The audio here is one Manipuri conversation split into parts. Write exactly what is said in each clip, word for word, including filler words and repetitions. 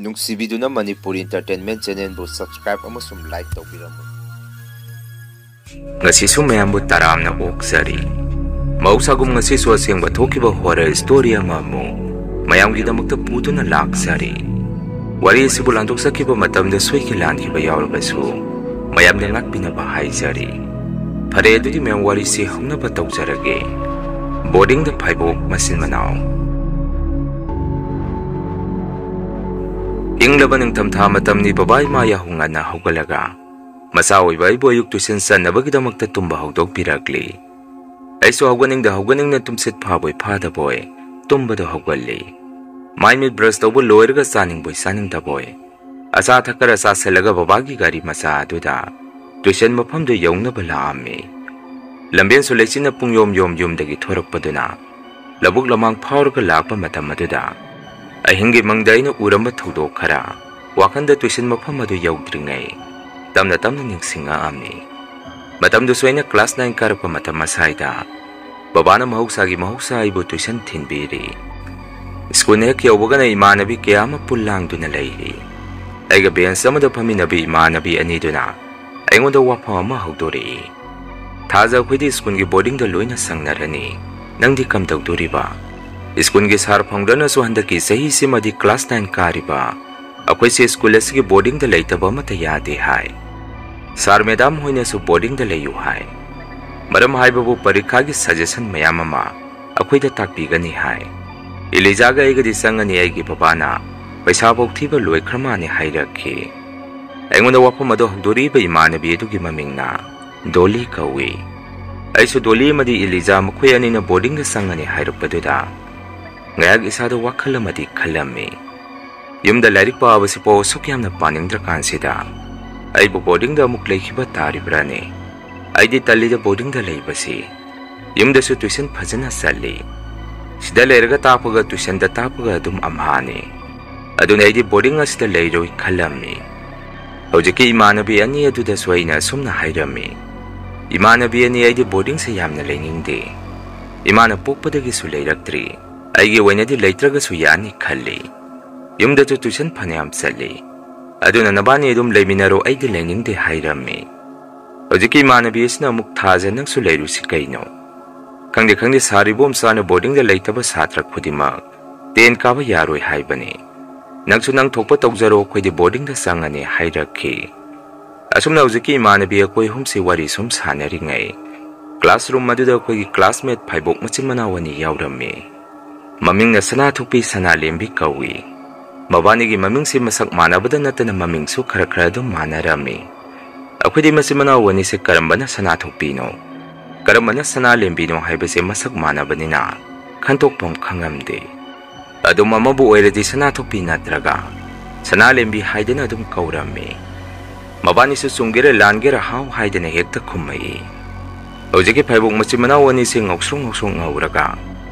ꯅꯨꯡꯁꯤꯕꯤꯗꯨꯅ ꯃꯅꯤꯄꯨꯔ Entertainment Channelꯕꯨ subscribe ꯑꯃꯁꯨꯡ like ꯇꯧꯕꯤꯔꯝꯃꯨ꯫ ꯉꯁꯤꯁꯨ ꯃꯌꯥꯝꯕꯨ ꯇꯔꯥꯝꯅ ꯑꯣꯛꯆꯔꯤ꯫ ꯃꯍꯧꯁꯥꯒꯨꯝ ꯉꯁꯤꯁꯨ ꯑꯁꯦꯡꯕ ꯊꯣꯛꯈꯤꯕ horror story ꯑꯃ ꯑꯃꯨꯛ ꯃꯌꯥꯝꯒꯤꯗꯃꯛꯇ ꯄꯨꯗꯨꯅ ꯂꯥꯛꯆꯔꯤ꯫ ꯋꯥꯔꯤ ꯑꯁꯤꯕꯨ ꯂꯥꯟꯊꯣꯛꯆꯈꯤꯕ ꯃꯇꯝꯗ ꯁꯣꯏꯈꯤ ꯂꯥꯟꯈꯤꯕ ꯌꯥꯎꯔꯕꯁꯨ ꯃꯌꯥꯝꯅ ꯉꯥꯛꯄꯤꯅꯕ ꯍꯥꯏꯖꯔꯤ꯫ ꯐꯔꯦ, ꯑꯗꯨꯗꯤ ꯃꯌꯥꯝ ꯋꯥꯔꯤꯁꯤ ꯍꯧꯅꯕ ꯇꯧꯖꯔꯒꯦ꯫ ꯕꯣꯔꯗꯤꯡꯗ ꯐꯥꯏꯕꯣꯛ ꯃꯆꯤꯟ ꯃꯅꯥꯎ꯫ ꯏꯪꯂꯕ ꯅꯤꯡꯊꯝꯊꯥ ꯃꯇꯝꯅꯤ꯫ ꯕꯕꯥ ꯏꯃꯥ ꯌꯥꯍꯧ ꯉꯟꯅ ꯍꯧꯒꯠꯂꯒ ꯃꯆꯥ ꯑꯣꯏꯕ ꯑꯩꯕꯨ ꯑꯌꯨꯛ tuition ꯆꯠꯅꯕꯒꯤꯗꯃꯛꯇ ꯇꯨꯝꯕ ꯍꯧꯗꯣꯛꯄꯤꯔꯛꯂꯤ꯫ ꯑꯩꯁꯨ ꯍꯧꯒꯠꯅꯤꯡꯗ ꯍꯧꯒꯠꯅꯤꯡꯅ ꯇꯨꯝꯁꯤꯠ ꯐꯥꯕꯣꯏ ꯐꯥꯗꯕꯣꯏ ꯇꯨꯝꯕꯗ ꯍꯧꯒꯠꯂꯤ꯫ ꯃꯥꯏ ꯃꯤꯠ brush ꯇꯧꯕ ꯂꯣꯏꯔꯒ ꯆꯥꯅꯤꯡꯕꯣꯏ ꯆꯥꯅꯤꯡꯗꯕꯣꯏ ꯑꯆꯥ ꯑꯊꯛ ꯈꯔ ꯆꯥꯁꯤꯜꯂꯒ ꯕꯕꯥꯒꯤ ꯒꯥꯔꯤ ꯃꯆꯥ ꯑꯗꯨꯗ tuition ꯃꯐꯝꯗꯨ ꯌꯧꯅꯕ ꯂꯥꯛꯑꯝꯃꯤ꯫ ꯂꯝꯕꯦꯟꯁꯨ ꯂꯩꯆꯤꯟꯅ ꯄꯨꯡꯌꯣꯝ ꯌꯣꯝ ꯌꯨꯝꯗꯒꯤ ꯊꯣꯔꯛꯄꯗꯨꯅ ꯂꯧꯕꯨꯛ ꯂꯃꯥꯡ ꯐꯥꯎꯔꯒ ꯂꯥꯛꯄ ꯃꯇꯝ ꯑꯗꯨꯗ ꯑꯍꯤꯡꯒꯤ ꯃꯪꯗ ꯑꯩꯅ ꯎꯔꯝꯕ ꯊꯧꯗꯣꯛ ꯈꯔ ꯋꯥꯈꯜꯗ tuition ꯃꯐꯝ ꯑꯗꯨ ꯌꯧꯗ꯭ꯔꯤꯉꯩ ꯇꯞꯅ ꯇꯞꯅ ꯅꯤꯡꯁꯤꯡꯉꯛꯑꯝꯃꯤ꯫ ꯃꯇꯝꯗꯨꯁꯨ ꯑꯩꯅ class nine ꯀꯥꯔꯛꯄ ꯃꯇꯝ ꯑꯁꯥꯏꯗ ꯕꯕꯥꯅ ꯃꯍꯧꯁꯥꯒꯤ ꯃꯍꯧꯁꯥ ꯑꯩꯕꯨ tuition ꯊꯤꯟꯕꯤꯔꯤ꯫ School ꯍꯦꯛ ꯌꯧꯕꯒꯅ ꯏꯃꯥꯟꯅꯕꯤ ꯀꯌꯥ ꯑꯃ ꯄꯨꯜ ꯂꯥꯡꯗꯨꯅ ꯂꯩꯔꯤ꯫ ꯑꯩꯒ bench ꯑꯃꯗ ꯐꯝꯃꯤꯟꯅꯕꯤ ꯏꯃꯥꯟꯅꯕꯤ ꯑꯅꯤꯗꯨꯅ ꯑꯩꯉꯣꯟꯗ ꯋꯥꯐꯝ ꯑꯃ ꯍꯧꯗꯣꯔꯛꯏ꯫ "ꯊꯥꯖ, ꯑꯩꯈꯣꯏꯗꯤ schoolꯒꯤ boardingꯗ ꯂꯣꯏꯅ ꯆꯪꯅꯔꯅꯤ꯫ ꯅꯪꯗꯤ ꯀꯝꯗꯧꯗꯣꯔꯤꯕ? Schoolꯒꯤ sir ꯐꯪꯗ꯭ꯔꯅꯁꯨ ꯍꯟꯗꯛꯀꯤ ꯆꯍꯤꯁꯤꯃꯗꯤ class nine ꯀꯥꯔꯤꯕ ꯑꯩꯈꯣꯏꯁꯦ school ꯑꯁꯤꯒꯤ boardingꯗ ꯂꯩꯇꯕ ꯑꯃꯠꯇ ꯌꯥꯗꯦ ꯍꯥꯏ꯫ Sir madam ꯍꯣꯏꯅꯁꯨ boardingꯗ ꯂꯩꯌꯨ ꯍꯥꯏ꯫ ꯃꯔꯝ ꯍꯥꯏꯕꯕꯨ ꯄꯔꯤꯈꯥꯒꯤ suggestion ꯃꯌꯥꯝ ꯑꯃ ꯑꯩꯈꯣꯏꯗ ꯇꯥꯛꯄꯤꯒꯅꯤ ꯍꯥꯏ꯫ ꯏꯂꯤꯖꯥꯒ ꯑꯩꯒꯗꯤ ꯆꯪꯉꯅꯤ, ꯑꯩꯒꯤ ꯕꯕꯥꯅ ꯄꯩꯁꯥꯐꯧ ꯊꯤꯕ ꯂꯣꯏꯈ꯭ꯔ ꯃꯥꯅꯤ ꯍꯥꯏꯔꯛꯈꯤ꯫ ꯑꯩꯉꯣꯟꯗ ꯋꯥꯐꯝ ꯑꯗꯣ ꯍꯧꯗꯣꯔꯛꯏꯕ ꯏꯃꯥꯟꯅꯕꯤ ꯑꯗꯨꯒꯤ ꯃꯃꯤꯡꯅ ꯗꯣꯂꯤ ꯀꯧꯏ꯫ ꯑꯩꯁꯨ ꯗꯣꯂꯤ ꯑꯃꯗꯤ ꯏꯂꯤꯖꯥ ꯃꯈꯣꯏ ꯑꯅꯤꯅ boardingꯗ ꯆꯪꯉꯅꯤ ꯍꯥꯏꯔꯛꯄꯗꯨꯗ ꯉꯥꯏꯍꯥꯛ ꯏꯁꯥꯗ ꯋꯥꯈꯜ ꯑꯃꯗꯤ ꯈꯜꯂꯝꯃꯤ꯫ ꯌꯨꯝꯗ ꯂꯥꯏꯔꯤꯛ ꯄꯥꯕꯁꯤꯐꯥꯎ ꯑꯁꯨꯛ ꯌꯥꯝꯅ ꯄꯥꯅꯤꯡꯗ꯭ꯔꯀꯥꯟꯁꯤꯗ ꯑꯩꯕꯨ boardingꯗ ꯑꯃꯨꯛ ꯂꯩꯈꯤꯕ ꯇꯥꯔꯤꯕ꯭ꯔꯥꯅꯦ? ꯑꯩꯗꯤ ꯇꯜꯂꯤꯗ boardingꯗ ꯂꯩꯕꯁꯤ꯫ ꯌꯨꯝꯗꯁꯨ tuition ꯐꯖꯅ ꯆꯠꯂꯤ꯫ ꯁꯤꯗ ꯂꯩꯔꯒ ꯇꯥꯛꯄꯒ tuitionꯗ ꯇꯥꯛꯄꯒ ꯑꯗꯨꯝ ꯑꯝꯍꯥꯅꯤ꯫ ꯑꯗꯨꯅ ꯑꯩꯗꯤ boarding ꯑꯁꯤꯗ ꯂꯩꯔꯣꯏ ꯈꯜꯂꯝꯃꯤ꯫ ꯍꯧꯖꯤꯛꯀꯤ ꯏꯃꯥꯟꯅꯕꯤ ꯑꯅꯤ ꯑꯗꯨꯗꯁꯨ ꯑꯩꯅ ꯑꯁꯨꯝꯅ ꯍꯥꯏꯔꯝꯃꯤ, "ꯏꯃꯥꯟꯅꯕꯤ ꯑꯅꯤ, ꯑꯩꯗꯤ boardingꯁꯦ ꯌꯥꯝꯅ ꯂꯩꯅꯤꯡꯗꯦ꯫ ꯏꯃꯥꯅ ꯄꯣꯛꯄꯗꯒꯤꯁꯨ ꯂꯩꯔꯛꯇ꯭ꯔꯤ꯫ ꯑꯩꯒꯤ ꯑꯣꯏꯅꯗꯤ ꯂꯩꯇ꯭ꯔꯒꯁꯨ ꯌꯥꯅꯤ ꯈꯜꯂꯤ꯫ ꯌꯨꯝꯗꯁꯨ tuition ꯐꯅꯌꯥꯝ ꯆꯠꯂꯤ꯫ ꯑꯗꯨꯅ ꯅꯕꯥꯅꯤ ꯑꯗꯨꯝ ꯂꯩꯃꯤꯟꯅꯔꯣ, ꯑꯩꯗꯤ ꯂꯩꯅꯤꯡꯗꯦ ꯍꯥꯏꯔꯝꯃꯤ꯫ ꯍꯧꯖꯤꯛꯀꯤ ꯏꯃꯥꯟꯅꯕꯤ ꯑꯁꯤꯅ ꯑꯃꯨꯛ, "ꯊꯥꯖ, ꯅꯪꯁꯨ ꯂꯩꯔꯨꯁꯤ ꯀꯩꯅꯣ?" "ꯈꯪꯗꯦ, ꯈꯪꯗꯦ, ꯁꯥꯔ ꯏꯕꯣꯝꯆꯥꯅ boardingꯗ ꯂꯩꯇꯕ ꯁꯥꯇ꯭ꯔ ꯈꯨꯗꯤꯡꯃꯛ ten ꯀꯥꯕ ꯌꯥꯔꯣꯏ ꯍꯥꯏꯕꯅꯤ꯫ ꯅꯪꯁꯨ ꯅꯪ ꯊꯣꯛꯄ ꯇꯧꯖꯔꯣ, ꯑꯩꯈꯣꯏꯗꯤ boardingꯗ ꯆꯪꯉꯅꯤ" ꯍꯥꯏꯔꯛꯈꯤ꯫ ꯑꯁꯨꯝꯅ ꯍꯧꯖꯤꯛꯀꯤ ꯏꯃꯥꯟꯅꯕꯤ ꯑꯩꯈꯣꯏ ꯑꯍꯨꯝꯁꯤ ꯋꯥꯔꯤ ꯁꯨꯝ ꯁꯥꯟꯅꯔꯤꯉꯩ, classroom ꯑꯗꯨꯗ ꯑꯩꯈꯣꯏꯒꯤ classmate ꯐꯥꯏꯕꯣꯛ ꯃꯆꯤꯟ ꯃꯅꯥꯎ ꯑꯅꯤ ꯌꯥꯎꯔꯝꯃꯤ꯫ ꯃꯃꯤꯡꯅ ꯁꯅꯥꯊꯣꯛꯄꯤ, ꯁꯅꯥꯂꯦꯝꯕꯤ ꯀꯧꯏ꯫ ꯃꯕꯥꯅꯤꯒꯤ ꯃꯃꯤꯡꯁꯤ ꯃꯁꯛ ꯃꯥꯟꯅꯕꯗ ꯅꯠꯇꯅ ꯃꯃꯤꯡꯁꯨ ꯈꯔ ꯈꯔ ꯑꯗꯨꯝ ꯃꯥꯟꯅꯔꯝꯃꯤ꯫ ꯑꯩꯈꯣꯏꯗꯤ ꯃꯆꯤꯟ ꯃꯅꯥꯎ ꯑꯅꯤꯁꯦ ꯀꯔꯝꯕꯅ ꯁꯅꯥꯊꯣꯛꯄꯤꯅꯣ, ꯀꯔꯝꯕꯅ ꯁꯅꯥꯂꯦꯝꯕꯤꯅꯣ ꯍꯥꯏꯕꯁꯦ ꯃꯁꯛ ꯃꯥꯟꯅꯕꯅꯤꯅ ꯈꯟꯗꯣꯛꯐꯝ ꯈꯪꯉꯝꯗꯦ꯫ ꯑꯗꯨꯝ ꯑꯃꯕꯨ ꯑꯣꯏꯔꯗꯤ ꯁꯅꯥꯊꯣꯛꯄꯤ ꯅꯠꯇ꯭ꯔꯒ ꯁꯅꯥꯂꯦꯝꯕꯤ ꯍꯥꯏꯗꯅ ꯑꯗꯨꯝ ꯀꯧꯔꯝꯃꯤ꯫ ꯃꯕꯥꯅꯤꯁꯨ ꯆꯨꯝꯒꯦꯔꯥ ꯂꯥꯟꯒꯦꯔꯥ ꯍꯥꯎ ꯍꯥꯏꯗꯅ ꯍꯦꯛꯇ ꯈꯨꯝꯃꯛꯏ꯫ ꯍꯧꯖꯤꯛꯀꯤ ꯐꯥꯏꯕꯣꯛ ꯃꯆꯤꯟ ꯃꯅꯥꯎ ꯑꯅꯤꯁꯤ ꯉꯧꯁ꯭ꯔꯣꯛ ꯉꯧꯁ꯭ꯔꯣꯛ ꯉꯧꯔꯒ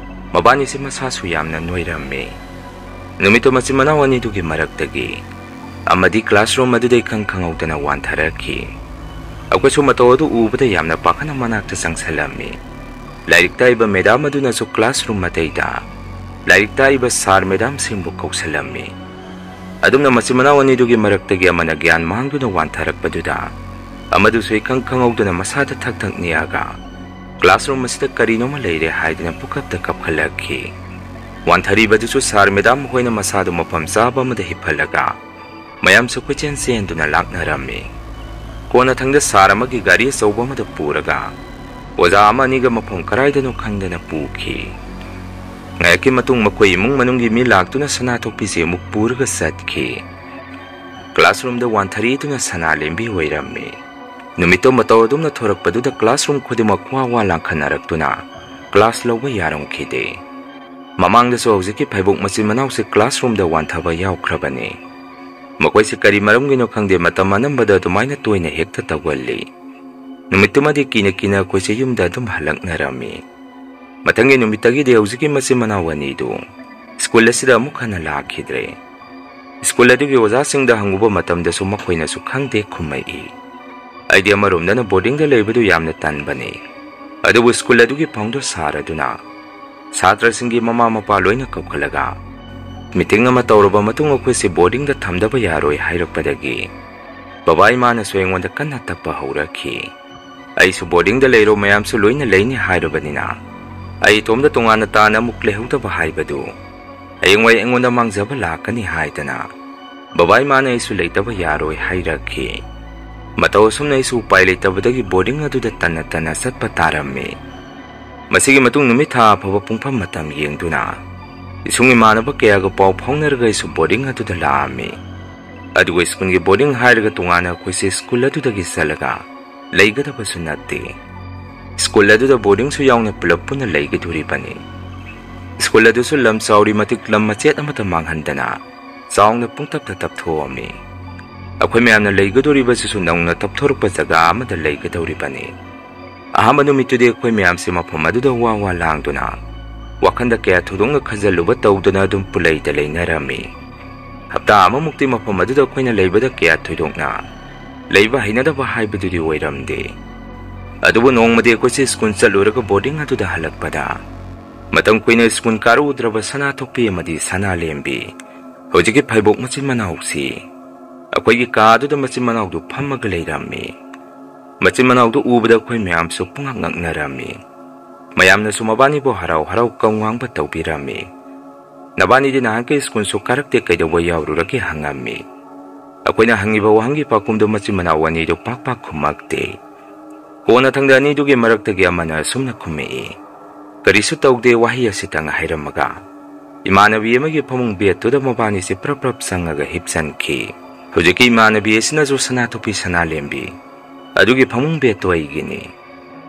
ꯃꯕꯥꯅꯤꯁꯤ ꯃꯁꯥꯁꯨ ꯌꯥꯝꯅ ꯅꯣꯏꯔꯝꯃꯤ꯫ ꯅꯨꯃꯤꯠꯇꯨ ꯃꯆꯤꯟ ꯃꯅꯥꯎ ꯑꯅꯤꯗꯨꯒꯤ ꯃꯔꯛꯇꯒꯤ ꯑꯃꯗꯤ classroom ꯑꯗꯨꯗ ꯏꯈꯪ ꯈꯪꯍꯧꯗꯅ ꯋꯥꯟꯊꯔꯛꯈꯤ꯫ ꯑꯩꯈꯣꯏꯁꯨ ꯃꯇꯧ ꯑꯗꯨ ꯎꯕꯗ ꯌꯥꯝꯅ ꯄꯥꯈꯠꯅ ꯃꯅꯥꯛꯇ ꯆꯪꯁꯤꯜꯂꯝꯃꯤ꯫ ꯂꯥꯏꯔꯤꯛ ꯇꯥꯛꯏꯕ madam ꯑꯗꯨꯅꯁꯨ classroom ꯑꯇꯩꯗ ꯂꯥꯏꯔꯤꯛ ꯇꯥꯛꯏꯕ sir madamꯁꯤꯡꯕꯨ ꯀꯧꯁꯤꯜꯂꯝꯃꯤ꯫ ꯑꯗꯨꯝꯅ ꯃꯆꯤꯟ ꯃꯅꯥꯎ ꯑꯅꯤꯗꯨꯒꯤ ꯃꯔꯛꯇꯒꯤ ꯑꯃꯅ ꯒ꯭ꯌꯥꯟ ꯃꯥꯡꯗꯨꯅ ꯋꯥꯟꯊꯔꯛꯄꯗꯨꯗ ꯑꯃꯗꯨꯁꯨ ꯏꯈꯪ ꯈꯪꯍꯧꯗꯅ ꯃꯁꯥꯗ ꯊꯛ ꯊꯛ ꯅꯤꯛꯑꯒ classroom ꯑꯁꯤꯗ ꯀꯔꯤꯅꯣꯃ ꯂꯩꯔꯦ ꯍꯥꯏꯗꯨꯅ ꯄꯨꯀꯞꯇ ꯀꯞꯈꯠꯂꯛꯈꯤ꯫ ꯋꯥꯟꯊꯔꯤꯕꯗꯨꯁꯨ sir madam ꯃꯈꯣꯏꯅ ꯃꯁꯥꯗꯨ ꯃꯐꯝ ꯆꯥꯕ ꯑꯃꯗ ꯍꯤꯞꯍꯜꯂꯒ ꯃꯌꯥꯝꯁꯨ ꯀꯣꯏꯆꯦꯟ ꯆꯦꯟꯗꯨꯅ ꯂꯥꯛꯅꯔꯝꯃꯤ꯫ ꯀꯣꯟꯅꯊꯪꯗ sir ꯑꯃꯒꯤ ꯒꯥꯔꯤ ꯑꯆꯧꯕ ꯑꯃꯗ ꯄꯨꯔꯒ ꯑꯣꯖꯥ ꯑꯃ ꯑꯅꯤꯒ ꯃꯐꯝ ꯀꯔꯥꯏꯗꯅꯣ ꯈꯪꯗꯅ ꯄꯨꯈꯤ꯫ ꯉꯥꯏꯍꯥꯛꯀꯤ ꯃꯇꯨꯡ ꯃꯈꯣꯏ ꯏꯃꯨꯡ ꯃꯅꯨꯡꯒꯤ ꯃꯤ ꯂꯥꯛꯇꯨꯅ ꯁꯅꯥꯊꯣꯛꯄꯤꯁꯦ ꯑꯃꯨꯛ ꯄꯨꯔꯒ ꯆꯠꯈꯤ꯫ Classroomꯗ ꯋꯥꯟꯊꯔꯤꯗꯨꯅ ꯁꯅꯥꯂꯦꯝꯕꯤ ꯑꯣꯏꯔꯝꯃꯤ꯫ ꯅꯨꯃꯤꯠꯇꯣ ꯃꯇꯧ ꯑꯗꯨꯝꯅ ꯊꯣꯔꯛꯄꯗꯨꯗ classroom ꯈꯨꯗꯤꯡꯃꯛ ꯋꯥ ꯋꯥ ꯂꯥꯡꯈꯠꯅꯔꯛꯇꯨꯅ class ꯂꯧꯕ ꯌꯥꯔꯝꯈꯤꯗꯦ꯫ ꯃꯃꯥꯡꯗꯁꯨ ꯍꯧꯖꯤꯛꯀꯤ ꯐꯥꯏꯕꯣꯛ ꯃꯆꯤꯟ ꯃꯅꯥꯎꯁꯦ classroomꯗ ꯋꯥꯟꯊꯕ ꯌꯥꯎꯈ꯭ꯔꯕꯅꯤ꯫ ꯃꯈꯣꯏꯁꯦ ꯀꯔꯤ ꯃꯔꯝꯒꯤꯅꯣ ꯈꯪꯗꯦ, ꯃꯇꯝ ꯑꯅꯝꯕꯗ ꯑꯗꯨꯃꯥꯏꯅ ꯇꯣꯏꯅ ꯍꯦꯛꯇ ꯇꯧꯒꯜꯂꯤ꯫ ꯅꯨꯃꯤꯠꯇꯨꯃꯗꯤ ꯀꯤꯅ ꯀꯤꯅ ꯑꯩꯈꯣꯏꯁꯦ ꯌꯨꯝꯗ ꯑꯗꯨꯝ ꯍꯜꯂꯛꯅꯔꯝꯃꯤ꯫ ꯃꯊꯪꯒꯤ ꯅꯨꯃꯤꯠꯇꯒꯤꯗꯤ ꯍꯧꯖꯤꯛꯀꯤ ꯃꯆꯤꯟ ꯃꯅꯥꯎ ꯑꯅꯤꯗꯨ school ꯑꯁꯤꯗ ꯑꯃꯨꯛ ꯍꯟꯅ ꯂꯥꯛꯈꯤꯗ꯭ꯔꯦ꯫ School ꯑꯗꯨꯒꯤ ꯑꯣꯖꯥꯁꯤꯡꯗ ꯍꯪꯉꯨꯕ ꯃꯇꯝꯗꯁꯨ ꯃꯈꯣꯏꯅꯁꯨ ꯈꯪꯗꯦ ꯈꯨꯝꯃꯛꯏ꯫ ꯑꯩꯗꯤ ꯑꯃꯔꯣꯝꯗꯅ boardingꯗ ꯂꯩꯕꯗꯨ ꯌꯥꯝꯅ ꯇꯟꯕꯅꯤ, ꯑꯗꯨꯕꯨ school ꯑꯗꯨꯒꯤ founder sir ꯑꯗꯨꯅ ꯁꯥꯇ꯭ꯔꯁꯤꯡꯒꯤ ꯃꯃꯥ ꯃꯄꯥ ꯂꯣꯏꯅ ꯀꯧꯈꯠꯂꯒ Meeting ꯑꯃ ꯇꯧꯔꯕ ꯃꯇꯨꯡ ꯑꯩꯈꯣꯏꯁꯦ boardingꯗ ꯊꯝꯗꯕ ꯌꯥꯔꯣꯏ ꯍꯥꯏꯔꯛꯄꯗꯒꯤ ꯕꯕꯥ ꯏꯃꯥꯅꯁꯨ ꯑꯩꯉꯣꯟꯗ ꯀꯟꯅ ꯇꯞꯄ ꯍꯧꯔꯛꯈꯤ꯫ ꯑꯩꯁꯨ boardingꯗ ꯂꯩꯔꯣ, ꯃꯌꯥꯝꯁꯨ ꯂꯣꯏꯅ ꯂꯩꯅꯤ ꯍꯥꯏꯔꯕꯅꯤꯅ ꯑꯩ ꯏꯇꯣꯝꯗ ꯇꯣꯉꯥꯟꯅ ꯇꯥꯅ ꯑꯃꯨꯛ ꯂꯩꯍꯧꯗꯕ ꯍꯥꯏꯕꯗꯨ ꯍꯌꯦꯡꯋꯥꯏ ꯑꯩꯉꯣꯟꯗ ꯃꯥꯡꯖꯕ ꯂꯥꯛꯀꯅꯤ ꯍꯥꯏꯗꯅ ꯕꯕꯥ ꯏꯃꯥꯅ ꯑꯩꯁꯨ ꯂꯩꯇꯕ ꯌꯥꯔꯣꯏ ꯍꯥꯏꯔꯛꯈꯤ꯫ ꯃꯇꯧ ꯑꯁꯨꯝꯅ ꯑꯩꯁꯨ ꯎꯄꯥꯏ ꯂꯩꯇꯕꯗꯒꯤ boarding ꯑꯗꯨꯗ ꯇꯟꯅ ꯇꯟꯅ ꯆꯠꯄ ꯇꯥꯔꯝꯃꯤ꯫ ꯃꯁꯤꯒꯤ ꯃꯇꯨꯡ ꯅꯨꯃꯤꯠ ꯊꯥ ꯑꯐꯕ ꯄꯨꯡꯐꯝ ꯃꯇꯝ ꯌꯦꯡꯗꯨꯅ ꯏꯁꯨꯡ ꯏꯃꯥꯟꯅꯕ ꯀꯌꯥꯒ ꯄꯥꯎ ꯐꯥꯎꯅꯔꯒ ꯑꯩꯁꯨ boarding ꯑꯗꯨꯗ ꯂꯥꯛꯑꯝꯃꯤ꯫ ꯑꯗꯨꯒ ꯁ꯭ꯀꯨꯜꯒꯤ boarding ꯍꯥꯏꯔꯒ ꯇꯣꯉꯥꯟꯅ ꯑꯩꯈꯣꯏꯁꯦ ꯁ꯭ꯀꯨꯜ ꯑꯗꯨꯗꯒꯤ ꯆꯠꯂꯒ ꯂꯩꯒꯗꯕꯁꯨ ꯅꯠꯇꯦ꯫ ꯁ꯭ꯀꯨꯜ ꯑꯗꯨꯗ boardingꯁꯨ ꯌꯥꯎꯅ ꯄꯨꯂꯞ ꯄꯨꯟꯅ ꯂꯩꯒꯗꯣꯔꯤꯕꯅꯤ꯫ ꯁ꯭ꯀꯨꯜ ꯑꯗꯨꯁꯨ ꯂꯝ ꯆꯥꯎꯔꯤ ꯃꯇꯤꯛ ꯂꯝ ꯃꯆꯦꯠ ꯑꯃꯠꯇ ꯃꯥꯡꯍꯟꯗꯅ ꯆꯥꯎꯅ ꯄꯨꯡꯇꯞꯇ ꯇꯞꯊꯣꯛꯑꯝꯃꯤ꯫ ꯑꯩꯈꯣꯏ ꯃꯌꯥꯝꯅ ꯂꯩꯒꯗꯧꯔꯤꯕꯁꯤꯁꯨ ꯅꯧꯅ ꯇꯞꯊꯣꯔꯛꯄ ꯖꯒꯥ ꯑꯃꯗ ꯂꯩꯒꯗꯧꯔꯤꯕꯅꯤ꯫ ꯑꯍꯥꯟꯕ ꯅꯨꯃꯤꯠꯇꯨꯗꯤ ꯑꯩꯈꯣꯏ ꯃꯌꯥꯝꯁꯤ ꯃꯐꯝ ꯑꯗꯨꯗ ꯋꯥ ꯋꯥ ꯂꯥꯡꯗꯨꯅ ꯋꯥꯈꯜꯗ ꯀꯌꯥ ꯊꯣꯏꯗꯣꯛꯅ ꯈꯟꯖꯜꯂꯨꯕ ꯇꯧꯗꯅ ꯑꯗꯨꯝ ꯄꯨꯂꯩꯗ ꯂꯩꯅꯔꯝꯃꯤ꯫ ꯍꯞꯇꯥ ꯑꯃꯃꯨꯛꯇꯤ ꯃꯐꯝ ꯑꯗꯨꯗ ꯑꯩꯈꯣꯏꯅ ꯂꯩꯕꯗ ꯀꯌꯥ ꯊꯣꯏꯗꯣꯛꯅ ꯂꯩꯕ ꯍꯩꯅꯗꯕ ꯍꯥꯏꯕꯗꯨꯗꯤ ꯑꯣꯏꯔꯝꯗꯦ꯫ ꯑꯗꯨꯕꯨ ꯅꯣꯡꯃꯗꯤ ꯑꯩꯈꯣꯏꯁꯦ ꯁ꯭ꯀꯨꯜ ꯆꯠꯂꯨꯔꯒ boarding ꯑꯗꯨꯗ ꯍꯜꯂꯛꯄꯗ ꯃꯇꯝ ꯀꯨꯏꯅ ꯁ꯭ꯀꯨꯜ ꯀꯥꯔꯨꯗ꯭ꯔꯕ ꯁꯅꯥꯊꯣꯛꯄꯤ ꯑꯃꯗꯤ ꯁꯅꯥꯂꯦꯝꯕꯤ, ꯍꯧꯖꯤꯛꯀꯤ ꯐꯩꯕꯣꯛ ꯃꯆꯤꯟ ꯃꯅꯥꯎꯁꯤ, ꯑꯩꯈꯣꯏꯒꯤ ꯀꯥ ꯑꯗꯨꯗ ꯃꯆꯤꯟ ꯃꯅꯥꯎꯗꯨ ꯐꯝꯃꯒ ꯂꯩꯔꯝꯃꯤ꯫ ꯃꯆꯤꯟ ꯃꯅꯥꯎꯗꯨ ꯎꯕꯗ ꯑꯩꯈꯣꯏ ꯃꯌꯥꯝꯁꯨ ꯄꯨꯡꯉꯛ ꯉꯛꯅꯔꯝꯃꯤ꯫ ꯃꯌꯥꯝꯅꯁꯨ ꯃꯕꯥꯅꯤꯕꯨ ꯍꯔꯥꯎ ꯍꯔꯥꯎ ꯀꯧꯉꯥꯡꯕ ꯇꯧꯕꯤꯔꯝꯃꯤ꯫ "ꯅꯕꯥꯅꯤꯗꯤ ꯅꯍꯥꯟꯈꯩ ꯁ꯭ꯀꯨꯜꯁꯨ ꯀꯥꯔꯛꯇꯦ, ꯀꯩꯗꯧꯕ ꯌꯥꯎꯔꯨꯔꯒꯦ?" ꯍꯪꯉꯝꯃꯤ꯫ ꯑꯩꯈꯣꯏꯅ ꯍꯪꯉꯤꯕ ꯋꯥꯍꯪꯒꯤ ꯄꯥꯎꯈꯨꯝꯗꯨ ꯃꯆꯤꯟ ꯃꯅꯥꯎ ꯑꯅꯤꯗꯨ ꯄꯥꯛ ꯄꯥꯛ ꯈꯨꯝꯃꯛꯇꯦ꯫ ꯀꯣꯟꯅꯊꯪꯗ ꯑꯅꯤꯗꯨꯒꯤ ꯃꯔꯛꯇꯒꯤ ꯑꯃꯅ ꯑꯁꯨꯝꯅ ꯈꯨꯝꯃꯛꯏ, "ꯀꯔꯤꯁꯨ ꯇꯧꯗꯦ" ꯋꯥꯍꯩ ꯑꯁꯤꯇꯪ ꯍꯥꯏꯔꯝꯃꯒ ꯏꯃꯥꯟꯅꯕꯤ ꯑꯃꯒꯤ ꯐꯃꯨꯡ bedꯇꯨꯗ ꯃꯕꯥꯅꯤꯁꯤ ꯄ꯭ꯔꯞ ꯄ꯭ꯔꯞ ꯆꯪꯉꯒ ꯍꯤꯞꯆꯟꯈꯤ꯫ ꯍꯧꯖꯤꯛꯀꯤ ꯏꯃꯥꯟꯅꯕꯤ ꯑꯁꯤꯅꯁꯨ ꯁꯅꯥꯊꯣꯛꯄꯤ ꯁꯅꯥꯂꯦꯝꯕꯤ, "ꯑꯗꯨꯒꯤ ꯐꯃꯨꯡ bedꯇꯣ ꯑꯩꯒꯤꯅꯤ꯫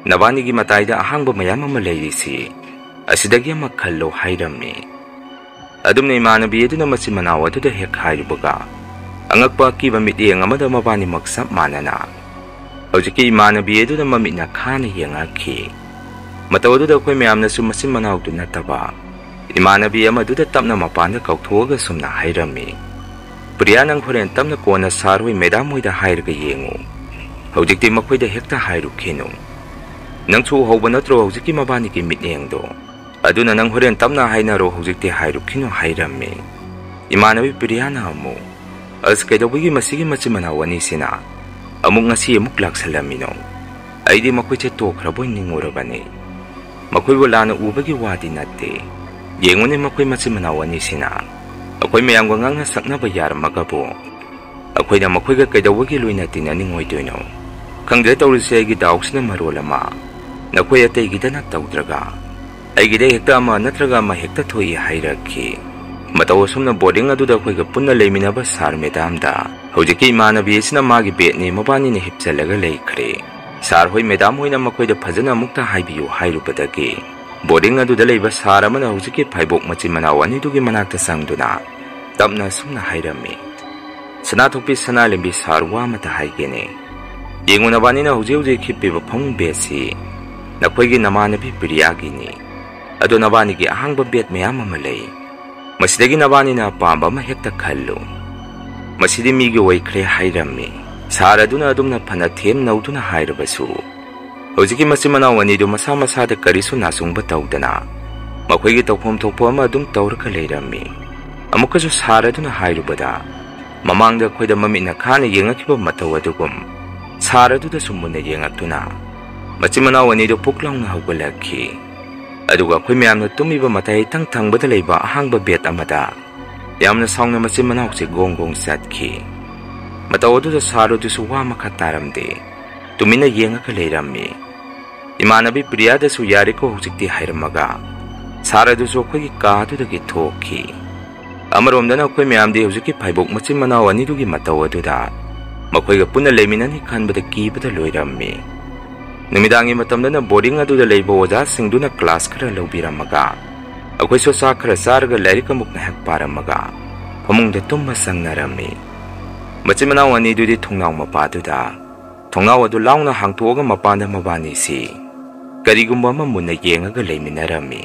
ꯅꯕꯥꯅꯤꯒꯤ ꯃꯇꯥꯏꯗ ꯑꯍꯥꯡꯕ ꯃꯌꯥꯝ ꯑꯃ ꯂꯩꯔꯤꯁꯤ, ꯑꯁꯤꯗꯒꯤ ꯑꯃ ꯈꯜꯂꯣ" ꯍꯥꯏꯔꯝꯃꯤ꯫ ꯑꯗꯨꯝꯅ ꯏꯃꯥꯟꯅꯕꯤ ꯑꯗꯨꯅ ꯃꯆꯤꯟ ꯃꯅꯥꯎ ꯑꯗꯨꯗ ꯍꯦꯛ ꯍꯥꯏꯔꯨꯕꯒ, ꯑꯉꯛꯄ ꯑꯀꯤꯕ ꯃꯤꯠꯌꯦꯡ ꯑꯃꯗ ꯃꯕꯥꯅꯤꯃꯛ ꯆꯞ ꯃꯥꯟꯅꯅ ꯍꯧꯖꯤꯛꯀꯤ ꯏꯃꯥꯟꯅꯕꯤ ꯑꯗꯨꯗ ꯃꯃꯤꯠꯅ ꯈꯥꯅ ꯌꯦꯡꯉꯛꯈꯤ꯫ ꯃꯇꯧ ꯑꯗꯨꯗ ꯑꯩꯈꯣꯏ ꯃꯌꯥꯝꯅꯁꯨ ꯃꯆꯤꯟ ꯃꯅꯥꯎꯗꯨ ꯅꯠꯇꯕ ꯏꯃꯥꯟꯅꯕꯤ ꯑꯃꯗꯨꯗ ꯇꯞꯅ ꯃꯄꯥꯟꯗ ꯀꯧꯊꯣꯛꯑꯒ ꯁꯨꯝꯅ ꯍꯥꯏꯔꯝꯃꯤ, "ꯄ꯭ꯔꯤꯌꯥ, ꯅꯪ ꯍꯣꯔꯦꯟ ꯇꯞꯅ ꯀꯣꯟꯅ ꯁꯥꯔ ꯍꯣꯏ, ꯃꯦꯗꯥꯝ ꯍꯣꯏꯗ ꯍꯥꯏꯔꯒ ꯌꯦꯡꯉꯨ꯫ ꯍꯧꯖꯤꯛꯇꯤ ꯃꯈꯣꯏꯗ ꯍꯦꯛꯇ ꯍꯥꯏꯔꯨꯈꯤꯅꯨ꯫ ꯅꯪꯁꯨ ꯎꯍꯧꯕ ꯅꯠꯇ꯭ꯔꯣ ꯍꯧꯖꯤꯛꯀꯤ ꯃꯕꯥꯅꯤꯒꯤ ꯃꯤꯠꯌꯦꯡꯗꯣ? ꯑꯗꯨꯅ ꯅꯪ ꯍꯣꯔꯦꯟ ꯇꯞꯅ ꯍꯥꯏꯅꯔꯣ, ꯍꯧꯖꯤꯛꯇꯤ ꯍꯥꯏꯔꯨꯈꯤꯅꯨ" ꯍꯥꯏꯔꯝꯃꯤ꯫ ꯏꯃꯥꯟꯅꯕꯤ ꯄ꯭ꯔꯤꯌꯥꯅ ꯑꯃꯨꯛ, "ꯑꯁ, ꯀꯩꯗꯧꯕꯒꯤ ꯃꯁꯤꯒꯤ ꯃꯆꯤꯟ ꯃꯅꯥꯎ ꯑꯅꯤꯁꯤꯅ ꯑꯃꯨꯛ ꯉꯁꯤ ꯑꯃꯨꯛ ꯂꯥꯛꯁꯜꯂꯝꯃꯤꯅꯣ? ꯑꯩꯗꯤ ꯃꯈꯣꯏꯁꯦ ꯇꯣꯛꯈ꯭ꯔꯕꯣꯏ ꯅꯤꯡꯉꯨꯔꯕꯅꯤ꯫ ꯃꯈꯣꯏꯕꯨ ꯂꯥꯟꯅ ꯎꯕꯒꯤ ꯋꯥꯗꯤ ꯅꯠꯇꯦ꯫ ꯌꯦꯡꯉꯨꯅꯦ, ꯃꯈꯣꯏ ꯃꯆꯤꯟ ꯃꯅꯥꯎ ꯑꯅꯤꯁꯤꯅ ꯑꯩꯈꯣꯏ ꯃꯌꯥꯝꯒ ꯉꯥꯡꯅ ꯁꯛꯅꯕ ꯌꯥꯔꯝꯃꯒꯕꯨ ꯑꯩꯈꯣꯏꯅ ꯃꯈꯣꯏꯒ ꯀꯩꯗꯧꯕꯒꯤ ꯂꯣꯏꯅ ꯇꯤꯟꯅꯅꯤꯡꯉꯣꯏꯗꯣꯏꯅꯣ? ꯈꯪꯗ꯭ꯔꯦ ꯇꯧꯔꯤꯁꯦ, ꯑꯩꯒꯤ ꯗꯥꯎꯁꯤꯅ ꯃꯔꯣꯜ ꯑꯃ꯫ ꯅꯈꯣꯏ ꯑꯇꯩꯒꯤꯗꯅ ꯇꯧꯗ꯭ꯔꯒ ꯑꯩꯒꯤꯗ ꯍꯦꯛꯇ ꯑꯃ ꯅꯠꯇ꯭ꯔꯒ ꯑꯃ ꯍꯦꯛꯇ ꯊꯣꯛꯏ ꯍꯥꯏꯔꯛꯈꯤ꯫ ꯃꯇꯧ ꯑꯁꯨꯝꯅ ꯕꯣꯔꯗꯤꯡ ꯑꯗꯨꯗ ꯑꯩꯈꯣꯏꯒ ꯄꯨꯟꯅ ꯂꯩꯃꯤꯟꯅꯕ ꯁꯥꯔ ꯃꯦꯗꯥꯝꯗ ꯍꯧꯖꯤꯛꯀꯤ ꯏꯃꯥꯟꯅꯕꯤ ꯑꯁꯤꯅ ꯃꯥꯒꯤ ꯕꯦꯠꯅꯤ, ꯃꯕꯥꯅꯤꯅ ꯍꯤꯞꯆꯜꯂꯒ ꯂꯩꯈ꯭ꯔꯦ꯫ ꯁꯥꯔ ꯍꯣꯏ, ꯃꯦꯗꯥꯝ ꯍꯣꯏꯅ ꯃꯈꯣꯏꯗ ꯐꯖꯅ ꯑꯃꯨꯛꯇ ꯍꯥꯏꯕꯤꯌꯨ ꯍꯥꯏꯔꯨꯕꯗꯒꯤ ꯕꯣꯔꯗꯤꯡ ꯑꯗꯨꯗ ꯂꯩꯕ ꯁꯥꯔ ꯑꯃꯅ ꯍꯧꯖꯤꯛꯀꯤ ꯐꯥꯏꯕꯣꯛ ꯃꯆꯤꯟ ꯃꯅꯥꯎ ꯑꯅꯤꯗꯨꯒꯤ ꯃꯅꯥꯛꯇ ꯆꯪꯗꯨꯅ ꯇꯞꯅ ꯑꯁꯨꯝꯅ ꯍꯥꯏꯔꯝꯃꯤ, "ꯁꯅꯥꯊꯣꯛꯄꯤ, ꯁꯅꯥꯂꯦꯝꯕꯤ, ꯁꯥꯔ ꯋꯥ ꯑꯃꯇ ꯍꯥꯏꯒꯦꯅꯦ꯫ ꯌꯦꯡꯉꯨ, ꯅꯕꯥꯅꯤꯅ ꯍꯧꯖꯤꯛ ꯍꯧꯖꯤꯛ ꯍꯤꯞꯄꯤꯕ ꯐꯃꯨꯡ ꯕꯦꯗꯁꯤ ꯅꯈꯣꯏꯒꯤ ꯅꯃꯥꯟꯅꯕꯤ ꯄ꯭ꯔꯤꯌꯥꯒꯤꯅꯤ꯫ ꯑꯗꯣ ꯅꯕꯥꯅꯤꯒꯤ ꯑꯍꯥꯡꯕ ꯕꯦꯗ ꯃꯌꯥꯝ ꯑꯃ ꯂꯩ꯫ ꯃꯁꯤꯗꯒꯤ ꯅꯕꯥꯅꯤꯅ ꯑꯄꯥꯝꯕ ꯑꯃ ꯍꯦꯛꯇ ꯈꯜꯂꯨ꯫ ꯃꯁꯤꯗꯤ ꯃꯤꯒꯤ ꯑꯣꯏꯈ꯭ꯔꯦ" ꯍꯥꯏꯔꯝꯃꯤ꯫ ꯁꯥꯔ ꯑꯗꯨꯅ ꯑꯗꯨꯝꯅ ꯐꯅ ꯊꯦꯝ ꯅꯧꯗꯨꯅ ꯍꯥꯏꯔꯕꯁꯨ ꯍꯧꯖꯤꯛꯀꯤ ꯃꯆꯤꯟ ꯃꯅꯥꯎ ꯑꯅꯤꯗꯨ ꯃꯁꯥ ꯃꯁꯥꯗ ꯀꯔꯤꯁꯨ ꯅꯥꯆꯨꯡꯕ ꯇꯧꯗꯅ ꯃꯈꯣꯏꯒꯤ ꯇꯧꯐꯝ ꯊꯣꯛꯄ ꯑꯃ ꯑꯗꯨꯝ ꯇꯧꯔꯒ ꯂꯩꯔꯝꯃꯤ꯫ ꯑꯃꯨꯛꯀꯁꯨ ꯁꯥꯔ ꯑꯗꯨꯅ ꯍꯥꯏꯔꯨꯕꯗ, ꯃꯃꯥꯡꯗ ꯑꯩꯈꯣꯏꯗ ꯃꯃꯤꯠꯅ ꯈꯥꯅ ꯌꯦꯡꯉꯛꯈꯤꯕ ꯃꯇꯧ ꯑꯗꯨꯒꯨꯝ ꯁꯥꯔ ꯑꯗꯨꯗꯁꯨ ꯃꯨꯟꯅ ꯌꯦꯡꯉꯛꯇꯨꯅ ꯃꯆꯤꯟ ꯃꯅꯥꯎ ꯑꯅꯤꯗꯨ ꯄꯨꯛ ꯂꯥꯎꯅ ꯍꯧꯒꯠꯂꯛꯈꯤ꯫ ꯑꯗꯨꯒ ꯑꯩꯈꯣꯏ ꯃꯌꯥꯝꯅ ꯇꯨꯝꯃꯤꯕ ꯃꯇꯥꯏ ꯏꯊꯪ ꯊꯪꯕꯗ ꯂꯩꯕ ꯑꯍꯥꯡꯕ ꯕꯦꯗ ꯑꯃꯗ ꯌꯥꯝꯅ ꯁꯥꯎꯅ ꯃꯆꯤꯟ ꯃꯅꯥꯎꯁꯦ ꯒꯣꯡ ꯒꯣꯡ ꯆꯠꯈꯤ꯫ ꯃꯇꯧ ꯑꯗꯨꯗ ꯁꯥꯔ ꯑꯗꯨꯁꯨ ꯋꯥ ꯃꯈꯥ ꯇꯥꯔꯝꯗꯦ꯫ ꯇꯨꯃꯤꯟꯅ ꯌꯦꯡꯉꯒ ꯂꯩꯔꯝꯃꯤ꯫ ꯏꯃꯥꯟꯅꯕꯤ ꯄ꯭ꯔꯤꯌꯥꯗꯁꯨ ꯌꯥꯔꯦꯀꯣ ꯍꯧꯖꯤꯛꯇꯤ ꯍꯥꯏꯔꯝꯃꯒ ꯁꯥꯔ ꯑꯗꯨꯁꯨ ꯑꯩꯈꯣꯏꯒꯤ ꯀꯥ ꯑꯗꯨꯗꯒꯤ ꯊꯣꯛꯈꯤ꯫ ꯑꯃꯔꯣꯝꯗꯅ ꯑꯩꯈꯣꯏ ꯃꯌꯥꯝꯗꯤ ꯍꯧꯖꯤꯛꯀꯤ ꯐꯥꯏꯕꯣꯛ ꯃꯆꯤꯟ ꯃꯅꯥꯎ ꯑꯅꯤꯗꯨꯒꯤ ꯃꯇꯧ ꯑꯗꯨꯗ ꯃꯈꯣꯏꯒ ꯄꯨꯟꯅ ꯂꯩꯃꯤꯟꯅꯅꯤ ꯈꯟꯕꯗ ꯀꯤꯕꯗ ꯂꯣꯏꯔꯝꯃꯤ꯫ ꯅꯨꯃꯤꯗꯥꯡꯒꯤ ꯃꯇꯝꯗꯅ ꯕꯣꯔꯗꯤꯡ ꯑꯗꯨꯗ ꯂꯩꯕ ꯑꯣꯖꯥꯁꯤꯡꯗꯨꯅ ꯀ꯭ꯂꯥꯁ ꯈꯔ ꯂꯧꯕꯤꯔꯝꯃꯒ ꯑꯩꯈꯣꯏꯁꯨ ꯆꯥꯛ ꯈꯔ ꯆꯥꯔꯒ ꯂꯥꯏꯔꯤꯛ ꯑꯃꯨꯛ ꯉꯥꯏꯍꯥꯛ ꯄꯥꯔꯝꯃꯒ ꯐꯃꯨꯡꯗ ꯇꯨꯝꯕ ꯆꯪꯅꯔꯝꯃꯤ꯫ ꯃꯆꯤꯟ ꯃꯅꯥꯎ ꯑꯅꯤꯗꯨꯗꯤ ꯊꯣꯡꯅꯥꯎ ꯃꯄꯥꯗꯨꯗ ꯊꯣꯡꯅꯥꯎ ꯑꯗꯨ ꯂꯥꯎꯅ ꯍꯥꯡꯇꯣꯛꯑꯒ ꯃꯄꯥꯟꯗ ꯃꯕꯥꯅꯤꯁꯤ ꯀꯔꯤꯒꯨꯝꯕ ꯑꯃ ꯃꯨꯟꯅ ꯌꯦꯡꯉꯒ ꯂꯩꯃꯤꯟꯅꯔꯝꯃꯤ꯫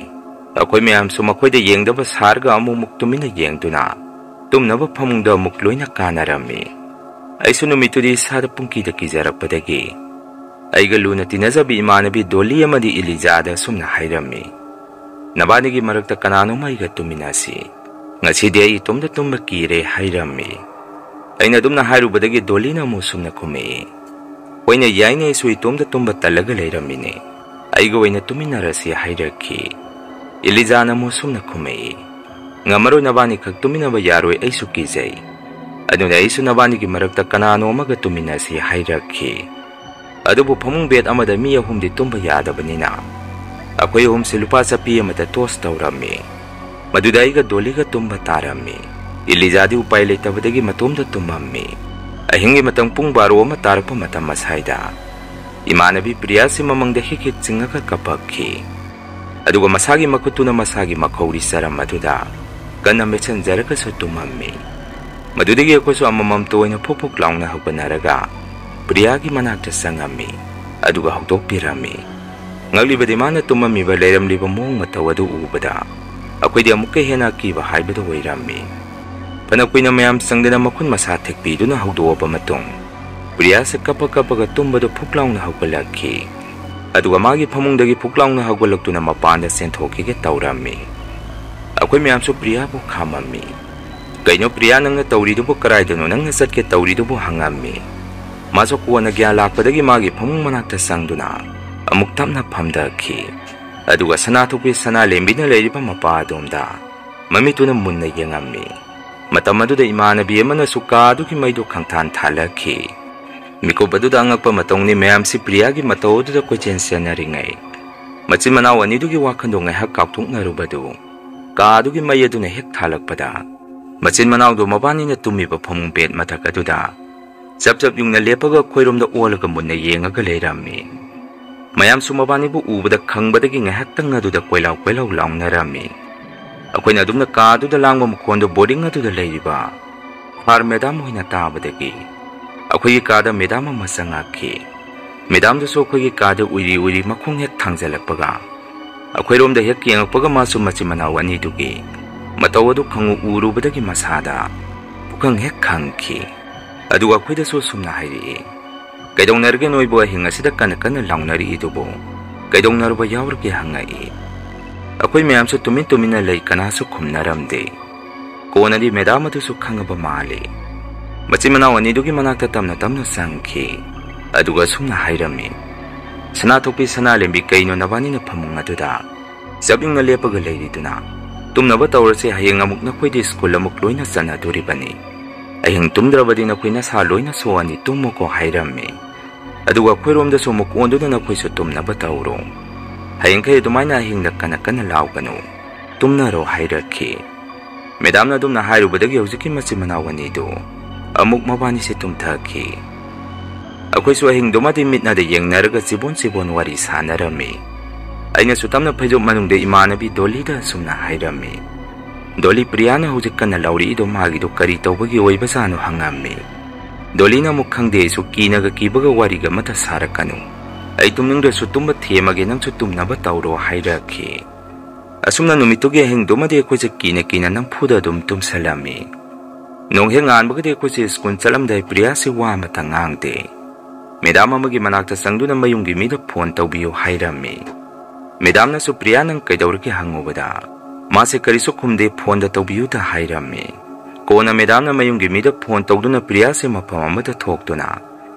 ꯑꯩꯈꯣꯏ ꯃꯌꯥꯝꯁꯨ ꯃꯈꯣꯏꯗ ꯌꯦꯡꯗꯕ ꯁꯥꯔꯒ ꯑꯃꯨꯛꯃꯨꯛ ꯇꯨꯃꯤꯟꯅ ꯌꯦꯡꯗꯨꯅ ꯇꯨꯝꯅꯕ ꯐꯃꯨꯡꯗ ꯑꯃꯨꯛ ꯂꯣꯏꯅ ꯀꯥꯅꯔꯝꯃꯤ꯫ ꯑꯩꯁꯨ ꯅꯨꯃꯤꯠꯇꯨꯗꯤ ꯏꯁꯥꯗ ꯄꯨꯡꯀꯤꯗ ꯀꯤꯖꯔꯛꯄꯗꯒꯤ ꯑꯩꯒ ꯂꯨꯅ ꯇꯤꯟꯅꯖꯕꯤ ꯏꯃꯥꯟꯅꯕꯤ ꯗꯣꯂꯤ ꯑꯃꯗꯤ ꯏꯂꯤꯖꯥꯗ ꯑꯁꯨꯝꯅ ꯍꯥꯏꯔꯝꯃꯤ, "ꯅꯕꯥꯅꯤꯒꯤ ꯃꯔꯛꯇ ꯀꯅꯥꯅꯣꯝ ꯑꯩꯒ ꯇꯨꯃꯤꯟꯅꯁꯤ꯫ "ꯉꯁꯤꯗꯤ ꯑꯩ ꯏꯇꯣꯝꯇ ꯇꯨꯝꯕ ꯀꯤꯔꯦ" ꯍꯥꯏꯔꯝꯃꯤ꯫ ꯑꯩꯅ ꯑꯗꯨꯝꯅ ꯍꯥꯏꯔꯨꯕꯗꯒꯤ ꯗꯣꯂꯤꯅ ꯑꯃꯨꯛ ꯁꯨꯝꯅ ꯈꯨꯝꯃꯛꯏ, "ꯍꯣꯏꯅꯦ, ꯌꯥꯏꯅꯦ, ꯑꯩꯁꯨ ꯏꯇꯣꯝꯇ ꯇꯨꯝꯕ ꯇꯜꯂꯒ ꯂꯩꯔꯝꯃꯤꯅꯦ꯫ ꯑꯩꯒ ꯑꯣꯏꯅ ꯇꯨꯃꯤꯟꯅꯔꯁꯤ" ꯍꯥꯏꯔꯛꯈꯤ꯫ ꯏꯂꯤꯖꯥꯅ ꯑꯃꯨꯛ ꯁꯨꯝꯅ ꯈꯨꯝꯃꯛꯏ, "ꯉꯝꯃꯔꯣꯏ, ꯅꯕꯥꯅꯤꯈꯛ ꯇꯨꯃꯤꯟꯅꯕ ꯌꯥꯔꯣꯏ, ꯑꯩꯁꯨ ꯀꯤꯖꯩ꯫ ꯑꯗꯨꯅ ꯑꯩꯁꯨ ꯅꯕꯥꯅꯤꯒꯤ ꯃꯔꯛꯇ ꯀꯅꯥꯅꯣ ꯑꯃꯒ ꯇꯨꯃꯤꯟꯅꯁꯤ" ꯍꯥꯏꯔꯛꯈꯤ꯫ ꯑꯗꯨꯕꯨ ꯐꯃꯨꯡ ꯕꯦꯗ ꯑꯃꯗ ꯃꯤ ꯑꯍꯨꯝꯗꯤ ꯇꯨꯝꯕ ꯌꯥꯗꯕꯅꯤꯅ, ꯑꯩꯈꯣꯏ ꯑꯍꯨꯝꯁꯦ ꯂꯨꯄꯥ ꯆꯞꯄꯤ ꯑꯃꯗ ꯇꯣꯁ ꯇꯧꯔꯝꯃꯤ꯫ ꯃꯗꯨꯗ ꯑꯩꯒ ꯗꯣꯂꯤꯒ ꯇꯨꯝꯕ ꯇꯥꯔꯝꯃꯤ꯫ ꯏꯂꯤꯖꯥꯗꯤ ꯎꯄꯥꯏ ꯂꯩꯇꯕꯗꯒꯤ ꯃꯇꯣꯝꯗ ꯇꯨꯝꯃꯝꯃꯤ꯫ ꯑꯍꯤꯡꯒꯤ ꯃꯇꯝ ꯄꯨꯡ ꯕꯥꯔꯣ ꯑꯃ ꯇꯥꯔꯛꯄ ꯃꯇꯝ ꯑꯁꯥꯏꯗ, ꯏꯃꯥꯟꯅꯕꯤ ꯄ꯭ꯔꯤꯌꯥꯁꯤ ꯃꯃꯪꯗ ꯍꯤꯛ ꯍꯤꯛ ꯆꯤꯡꯉꯒ ꯀꯞꯄꯛꯈꯤ꯫ ꯑꯗꯨꯒ ꯃꯁꯥꯒꯤ ꯃꯈꯨꯠꯇꯨꯅ ꯃꯁꯥꯒꯤ ꯃꯈꯧꯔꯤ ꯆꯔꯝ ꯑꯗꯨꯗ ꯀꯟꯅ ꯃꯦꯠꯁꯤꯟꯖꯔꯒꯁꯨ ꯇꯨꯝꯃꯝꯃꯤ꯫ ꯃꯗꯨꯗꯒꯤ ꯑꯩꯈꯣꯏꯁꯨ ꯑꯃꯃꯝꯇ ꯑꯣꯏꯅ ꯐꯨꯛ ꯐꯨꯛ ꯂꯥꯎꯅ ꯍꯧꯒꯠꯅꯔꯒ ꯄ꯭ꯔꯤꯌꯥꯒꯤ ꯃꯅꯥꯛꯇ ꯆꯪꯉꯝꯃꯤ, ꯑꯗꯨꯒ ꯍꯧꯗꯣꯛꯄꯤꯔꯝꯃꯤ꯫ ꯉꯛꯂꯤꯕꯗꯤ ꯃꯥꯅ ꯇꯨꯝꯃꯝꯃꯤꯕ, ꯂꯩꯔꯝꯂꯤꯕ ꯃꯑꯣꯡ ꯃꯇꯧ ꯑꯗꯨ ꯎꯕꯗ ꯑꯩꯈꯣꯏꯗꯤ ꯑꯃꯨꯛꯀ ꯍꯦꯟꯅ ꯑꯀꯤꯕ ꯍꯥꯏꯕꯗꯨ ꯑꯣꯏꯔꯝꯃꯤ꯫ ꯐꯅ ꯀꯨꯏꯅ ꯃꯌꯥꯝ ꯆꯪꯗꯅ ꯃꯈꯨꯠ ꯃꯁꯥ ꯊꯦꯛꯄꯤꯗꯨꯅ ꯍꯧꯗꯣꯛꯑꯕ ꯃꯇꯨꯡ, ꯄ꯭ꯔꯤꯌꯥꯁꯦ ꯀꯞꯄ ꯀꯞꯄꯒ ꯇꯨꯝꯕꯗꯨ ꯐꯨꯛ ꯂꯥꯎꯅ ꯍꯧꯒꯠꯂꯛꯈꯤ꯫ ꯑꯗꯨꯒ ꯃꯥꯒꯤ ꯐꯃꯨꯡꯗꯒꯤ ꯐꯨꯛ ꯂꯥꯎꯅ ꯍꯧꯒꯠꯂꯛꯇꯨꯅ ꯃꯄꯥꯟꯗ ꯆꯦꯟꯊꯣꯛꯈꯤꯒꯦ ꯇꯧꯔꯝꯃꯤ꯫ ꯑꯩꯈꯣꯏ ꯃꯌꯥꯝꯁꯨ ꯄ꯭ꯔꯤꯌꯥꯕꯨ ꯈꯥꯝꯃꯝꯃꯤ꯫ "ꯀꯩꯅꯣ ꯄ꯭ꯔꯤꯌꯥ, ꯅꯪꯅ ꯇꯧꯔꯤꯗꯨꯕꯨ? ꯀꯔꯥꯏꯗꯅꯣ ꯅꯪꯅ ꯆꯠꯀꯦ ꯇꯧꯔꯤꯗꯨꯕꯨ?" ꯍꯪꯉꯝꯃꯤ꯫ ꯃꯥꯁꯨ ꯀꯣꯟꯅ ꯒ꯭ꯌꯥꯟ ꯂꯥꯛꯄꯗꯒꯤ ꯃꯥꯒꯤ ꯐꯃꯨꯡ ꯃꯅꯥꯛꯇ ꯆꯪꯗꯨꯅ ꯑꯃꯨꯛ ꯇꯞꯅ ꯐꯝꯊꯈꯤ꯫ ꯑꯗꯨꯒ ꯁꯅꯥꯊꯣꯛꯄꯤ ꯁꯅꯥꯂꯦꯝꯕꯤꯅ ꯂꯩꯔꯤꯕ ꯃꯄꯥ ꯑꯗꯣꯝꯗ ꯃꯃꯤꯠꯇꯨꯅ ꯃꯨꯟꯅ ꯌꯦꯡꯉꯝꯃꯤ꯫ ꯃꯇꯝ ꯑꯗꯨꯗ ꯏꯃꯥꯟꯅꯕꯤ ꯑꯃꯅꯁꯨ ꯀꯥ ꯑꯗꯨꯒꯤ ꯃꯩꯗꯨ ꯈꯪꯊꯥꯟ ꯊꯥꯜꯂꯛꯈꯤ꯫ ꯃꯤꯀꯨꯞ ꯑꯗꯨꯗ ꯑꯉꯛꯄ ꯃꯇꯧꯅꯤ, ꯃꯌꯥꯝꯁꯤ ꯄ꯭ꯔꯤꯌꯥꯒꯤ ꯃꯇꯧ ꯑꯗꯨꯗ ꯀꯣꯏꯆꯦꯟ ꯆꯦꯟꯅꯔꯤꯉꯩ, ꯃꯆꯤꯟ ꯃꯅꯥꯎ ꯑꯅꯤꯗꯨꯒꯤ ꯋꯥꯈꯜꯗꯣ ꯉꯥꯏꯍꯥꯛ ꯀꯥꯎꯊꯣꯛꯅꯔꯨꯕꯗꯨ ꯀꯥ ꯑꯗꯨꯒꯤ ꯃꯩ ꯑꯗꯨꯅ ꯍꯦꯛ ꯊꯥꯜꯂꯛꯄꯗ, ꯃꯆꯤꯟ ꯃꯅꯥꯎꯗꯣ ꯃꯕꯥꯅꯤꯅ ꯇꯨꯝꯃꯤꯕ ꯐꯃꯨꯡ ꯕꯦꯗ ꯃꯊꯛ ꯑꯗꯨꯗ ꯆꯞ ꯆꯞ ꯌꯨꯡꯅ ꯂꯦꯞꯄꯒ ꯑꯩꯈꯣꯏꯔꯣꯝꯗ ꯑꯣꯜꯂꯒ ꯃꯨꯟꯅ ꯌꯦꯡꯉꯒ ꯂꯩꯔꯝꯃꯤ꯫ ꯃꯌꯥꯝꯁꯨ ꯃꯕꯥꯅꯤꯕꯨ ꯎꯕꯗ ꯈꯪꯕꯗꯒꯤ ꯉꯥꯏꯍꯥꯛꯇꯪ ꯑꯗꯨꯗ ꯀꯣꯏꯂꯥꯎ ꯀꯣꯏꯂꯥꯎ ꯂꯥꯎꯅꯔꯝꯃꯤ꯫ ꯑꯩꯈꯣꯏꯅ ꯑꯗꯨꯝꯅ ꯀꯥ ꯑꯗꯨꯗ ꯂꯥꯡꯕ ꯃꯈꯣꯟꯗꯨ ꯕꯣꯔꯗꯤꯡ ꯑꯗꯨꯗ ꯂꯩꯔꯤꯕ ꯐꯥꯔ ꯃꯦꯗꯥꯝ ꯍꯣꯏꯅ ꯇꯥꯕꯗꯒꯤ ꯑꯩꯈꯣꯏꯒꯤ ꯀꯥꯗ ꯃꯦꯗꯥꯝ ꯑꯃ ꯆꯪꯉꯛꯈꯤ꯫ ꯃꯦꯗꯥꯝꯗꯨꯁꯨ ꯑꯩꯈꯣꯏꯒꯤ ꯀꯥꯗ ꯎꯏꯔꯤ ꯎꯏꯔꯤ ꯃꯈꯣꯡ ꯍꯦꯛ ꯊꯥꯡꯖꯜꯂꯛꯄꯒ, ꯑꯩꯈꯣꯏꯔꯣꯝꯗ ꯍꯦꯛ ꯌꯦꯡꯉꯛꯄꯒ, ꯃꯥꯁꯨ ꯃꯆꯤꯟ ꯃꯅꯥꯎ ꯑꯅꯤꯗꯨꯒꯤ ꯃꯇꯧ ꯑꯗꯨ ꯈꯪꯎ ꯎꯔꯨꯕꯗꯒꯤ ꯃꯁꯥꯗ ꯄꯨꯈꯪ ꯍꯦꯛ ꯈꯪꯈꯤ꯫ ꯑꯗꯨꯒ ꯑꯩꯈꯣꯏꯗꯁꯨ ꯑꯁꯨꯝꯅ ꯍꯥꯏꯔꯛꯏ, "ꯀꯩꯗꯧꯅꯔꯒꯦ ꯅꯣꯏꯕꯨ ꯑꯍꯤꯡ ꯑꯁꯤꯗ ꯀꯟꯅ ꯀꯟꯅ ꯂꯥꯎꯅꯔꯛꯏꯗꯨꯕꯨ? ꯀꯩꯗꯧꯅꯔꯨꯕ ꯌꯥꯎꯔꯒꯦ?" ꯍꯪꯉꯛꯏ꯫ ꯑꯩꯈꯣꯏ ꯃꯌꯥꯝꯁꯨ ꯇꯨꯃꯤꯟ ꯇꯨꯃꯤꯟꯅ ꯂꯩ, ꯀꯅꯥꯁꯨ ꯈꯨꯝꯅꯔꯝꯗꯦ꯫ ꯀꯣꯟꯅꯗꯤ ꯃꯦꯗꯥꯝ ꯑꯗꯨꯁꯨ ꯈꯪꯉꯕ ꯃꯥꯜꯂꯤ꯫ ꯃꯆꯤꯟ ꯃꯅꯥꯎ ꯑꯅꯤꯗꯨꯒꯤ ꯃꯅꯥꯛꯇ ꯇꯞꯅ ꯇꯞꯅ ꯆꯪꯈꯤ꯫ ꯑꯗꯨꯒ ꯑꯁꯨꯝꯅ ꯍꯥꯏꯔꯝꯃꯤ, "ꯁꯅꯥꯊꯣꯛꯄꯤ, ꯁꯅꯥꯂꯦꯝꯕꯤ, ꯀꯩꯅꯣ ꯅꯕꯥꯅꯤꯅ ꯐꯃꯨꯡ ꯑꯗꯨꯗ ꯆꯞ ꯌꯨꯡꯅ ꯂꯦꯞꯄꯒ ꯂꯩꯔꯤꯗꯨꯅ? ꯇꯨꯝꯅꯕ ꯇꯧꯔꯁꯦ, ꯍꯌꯦꯡ ꯑꯃꯨꯛ ꯅꯈꯣꯏꯗꯤ ꯁ꯭ꯀꯨꯜ ꯑꯃꯨꯛ ꯂꯣꯏꯅ ꯆꯠꯅꯗꯣꯔꯤꯕꯅꯤ꯫ ꯑꯍꯤꯡ ꯇꯨꯝꯗ꯭ꯔꯕꯗꯤ ꯅꯈꯣꯏ ꯅꯁꯥ ꯂꯣꯏꯅ ꯁꯣꯛꯑꯅꯤ, ꯇꯨꯝꯃꯨꯀꯣ" ꯍꯥꯏꯔꯝꯃꯤ꯫ "ꯑꯗꯨꯒ ꯑꯩꯈꯣꯏꯔꯣꯝꯗꯁꯨ ꯑꯃꯨꯛ ꯑꯣꯟꯗꯨꯅ ꯅꯈꯣꯏꯁꯨ ꯇꯨꯝꯅꯕ ꯇꯧꯔꯣ꯫ ꯍꯌꯦꯡꯈꯩ ꯑꯗꯨꯃꯥꯏꯅ ꯑꯍꯤꯡꯗ ꯀꯟꯅ ꯀꯟꯅ ꯂꯥꯎꯒꯅꯨ, ꯇꯨꯝꯅꯔꯣ" ꯍꯥꯏꯔꯛꯈꯤ꯫ ꯃꯦꯗꯥꯝꯅ ꯑꯗꯨꯝꯅ ꯍꯥꯏꯔꯨꯕꯗꯒꯤ ꯍꯧꯖꯤꯛꯀꯤ ꯃꯆꯤꯟ ꯃꯅꯥꯎ ꯑꯅꯤꯗꯨ ꯑꯃꯨꯛ ꯃꯕꯥꯅꯤꯁꯦ ꯇꯨꯝꯊꯈꯤ꯫ ꯑꯩꯈꯣꯏꯁꯨ ꯑꯍꯤꯡꯗꯨꯃꯗꯤ ꯃꯤꯠꯅꯗ ꯌꯦꯡꯅꯔꯒ ꯆꯤꯕꯣꯟ ꯆꯤꯕꯣꯟ ꯋꯥꯔꯤ ꯁꯥꯟꯅꯔꯝꯃꯤ꯫ ꯑꯩꯅꯁꯨ ꯇꯞꯅ ꯐꯩꯖꯨꯞ ꯃꯅꯨꯡꯗ ꯏꯃꯥꯟꯅꯕꯤ ꯗꯣꯂꯤꯗ ꯑꯁꯨꯝꯅ ꯍꯥꯏꯔꯝꯃꯤ, "ꯗꯣꯂꯤ, ꯄ꯭ꯔꯤꯌꯥꯅ ꯍꯧꯖꯤꯛ ꯀꯟꯅ ꯂꯥꯎꯔꯛꯏꯗꯣ ꯃꯥꯒꯤꯗꯣ ꯀꯔꯤ ꯇꯧꯕꯒꯤ ꯑꯣꯏꯕꯖꯥꯠꯅꯣ?" ꯍꯪꯉꯝꯃꯤ꯫ ꯗꯣꯂꯤꯅ ꯑꯃꯨꯛ, "ꯈꯪꯗꯦ, ꯑꯩꯁꯨ ꯀꯤꯅꯒ ꯀꯤꯕꯒ ꯋꯥꯔꯤꯒ ꯑꯃꯠꯇ ꯁꯥꯔꯛꯀꯅꯨ꯫ ꯑꯩ ꯇꯨꯝꯅꯤꯡꯗ꯭ꯔꯁꯨ ꯇꯨꯝꯕ ꯊꯦꯝꯃꯒꯦ, ꯅꯪꯁꯨ ꯇꯨꯝꯅꯕ ꯇꯧꯔꯣ" ꯍꯥꯏꯔꯛꯈꯤ꯫ ꯑꯁꯨꯝꯅ ꯅꯨꯃꯤꯠꯇꯨꯒꯤ ꯑꯍꯤꯡꯗꯨꯃꯗꯤ ꯑꯩꯈꯣꯏꯁꯦ ꯀꯤꯅ ꯀꯤꯅ ꯅꯝꯐꯨꯗ ꯑꯗꯨꯝ ꯇꯨꯝꯁꯜꯂꯝꯃꯤ꯫ ꯅꯣꯡ ꯍꯦꯛ ꯉꯥꯟꯕꯒꯗꯤ ꯑꯩꯈꯣꯏꯁꯦ ꯁ꯭ꯀꯨꯜ ꯆꯠꯂꯝꯗꯥꯏ ꯄ꯭ꯔꯤꯌꯥꯁꯦ ꯋꯥ ꯑꯃꯠꯇ ꯉꯥꯡꯗꯦ꯫ ꯃꯦꯗꯥꯝ ꯑꯃꯒꯤ ꯃꯅꯥꯛꯇ ꯆꯪꯗꯨꯅ ꯃꯌꯨꯝꯒꯤ ꯃꯤꯗ ꯐꯣꯟ ꯇꯧꯕꯤꯌꯨ ꯍꯥꯏꯔꯝꯃꯤ꯫ ꯃꯦꯗꯥꯝꯅꯁꯨ "ꯄ꯭ꯔꯤꯌꯥ, ꯅꯪ ꯀꯩꯗꯧꯔꯒꯦ?" ꯍꯪꯉꯨꯕꯗ ꯃꯥꯁꯦ ꯀꯔꯤꯁꯨ ꯈꯨꯝꯗꯦ, "ꯐꯣꯟꯗ ꯇꯧꯕꯤꯌꯨꯗ" ꯍꯥꯏꯔꯝꯃꯤ꯫ ꯀꯣꯟꯅ ꯃꯦꯗꯥꯝꯅ ꯃꯌꯨꯝꯒꯤ ꯃꯤꯗ ꯐꯣꯟ ꯇꯧꯗꯨꯅ ꯄ꯭ꯔꯤꯌꯥꯁꯦ ꯃꯐꯝ ꯑꯃꯗ ꯊꯣꯛꯇꯨꯅ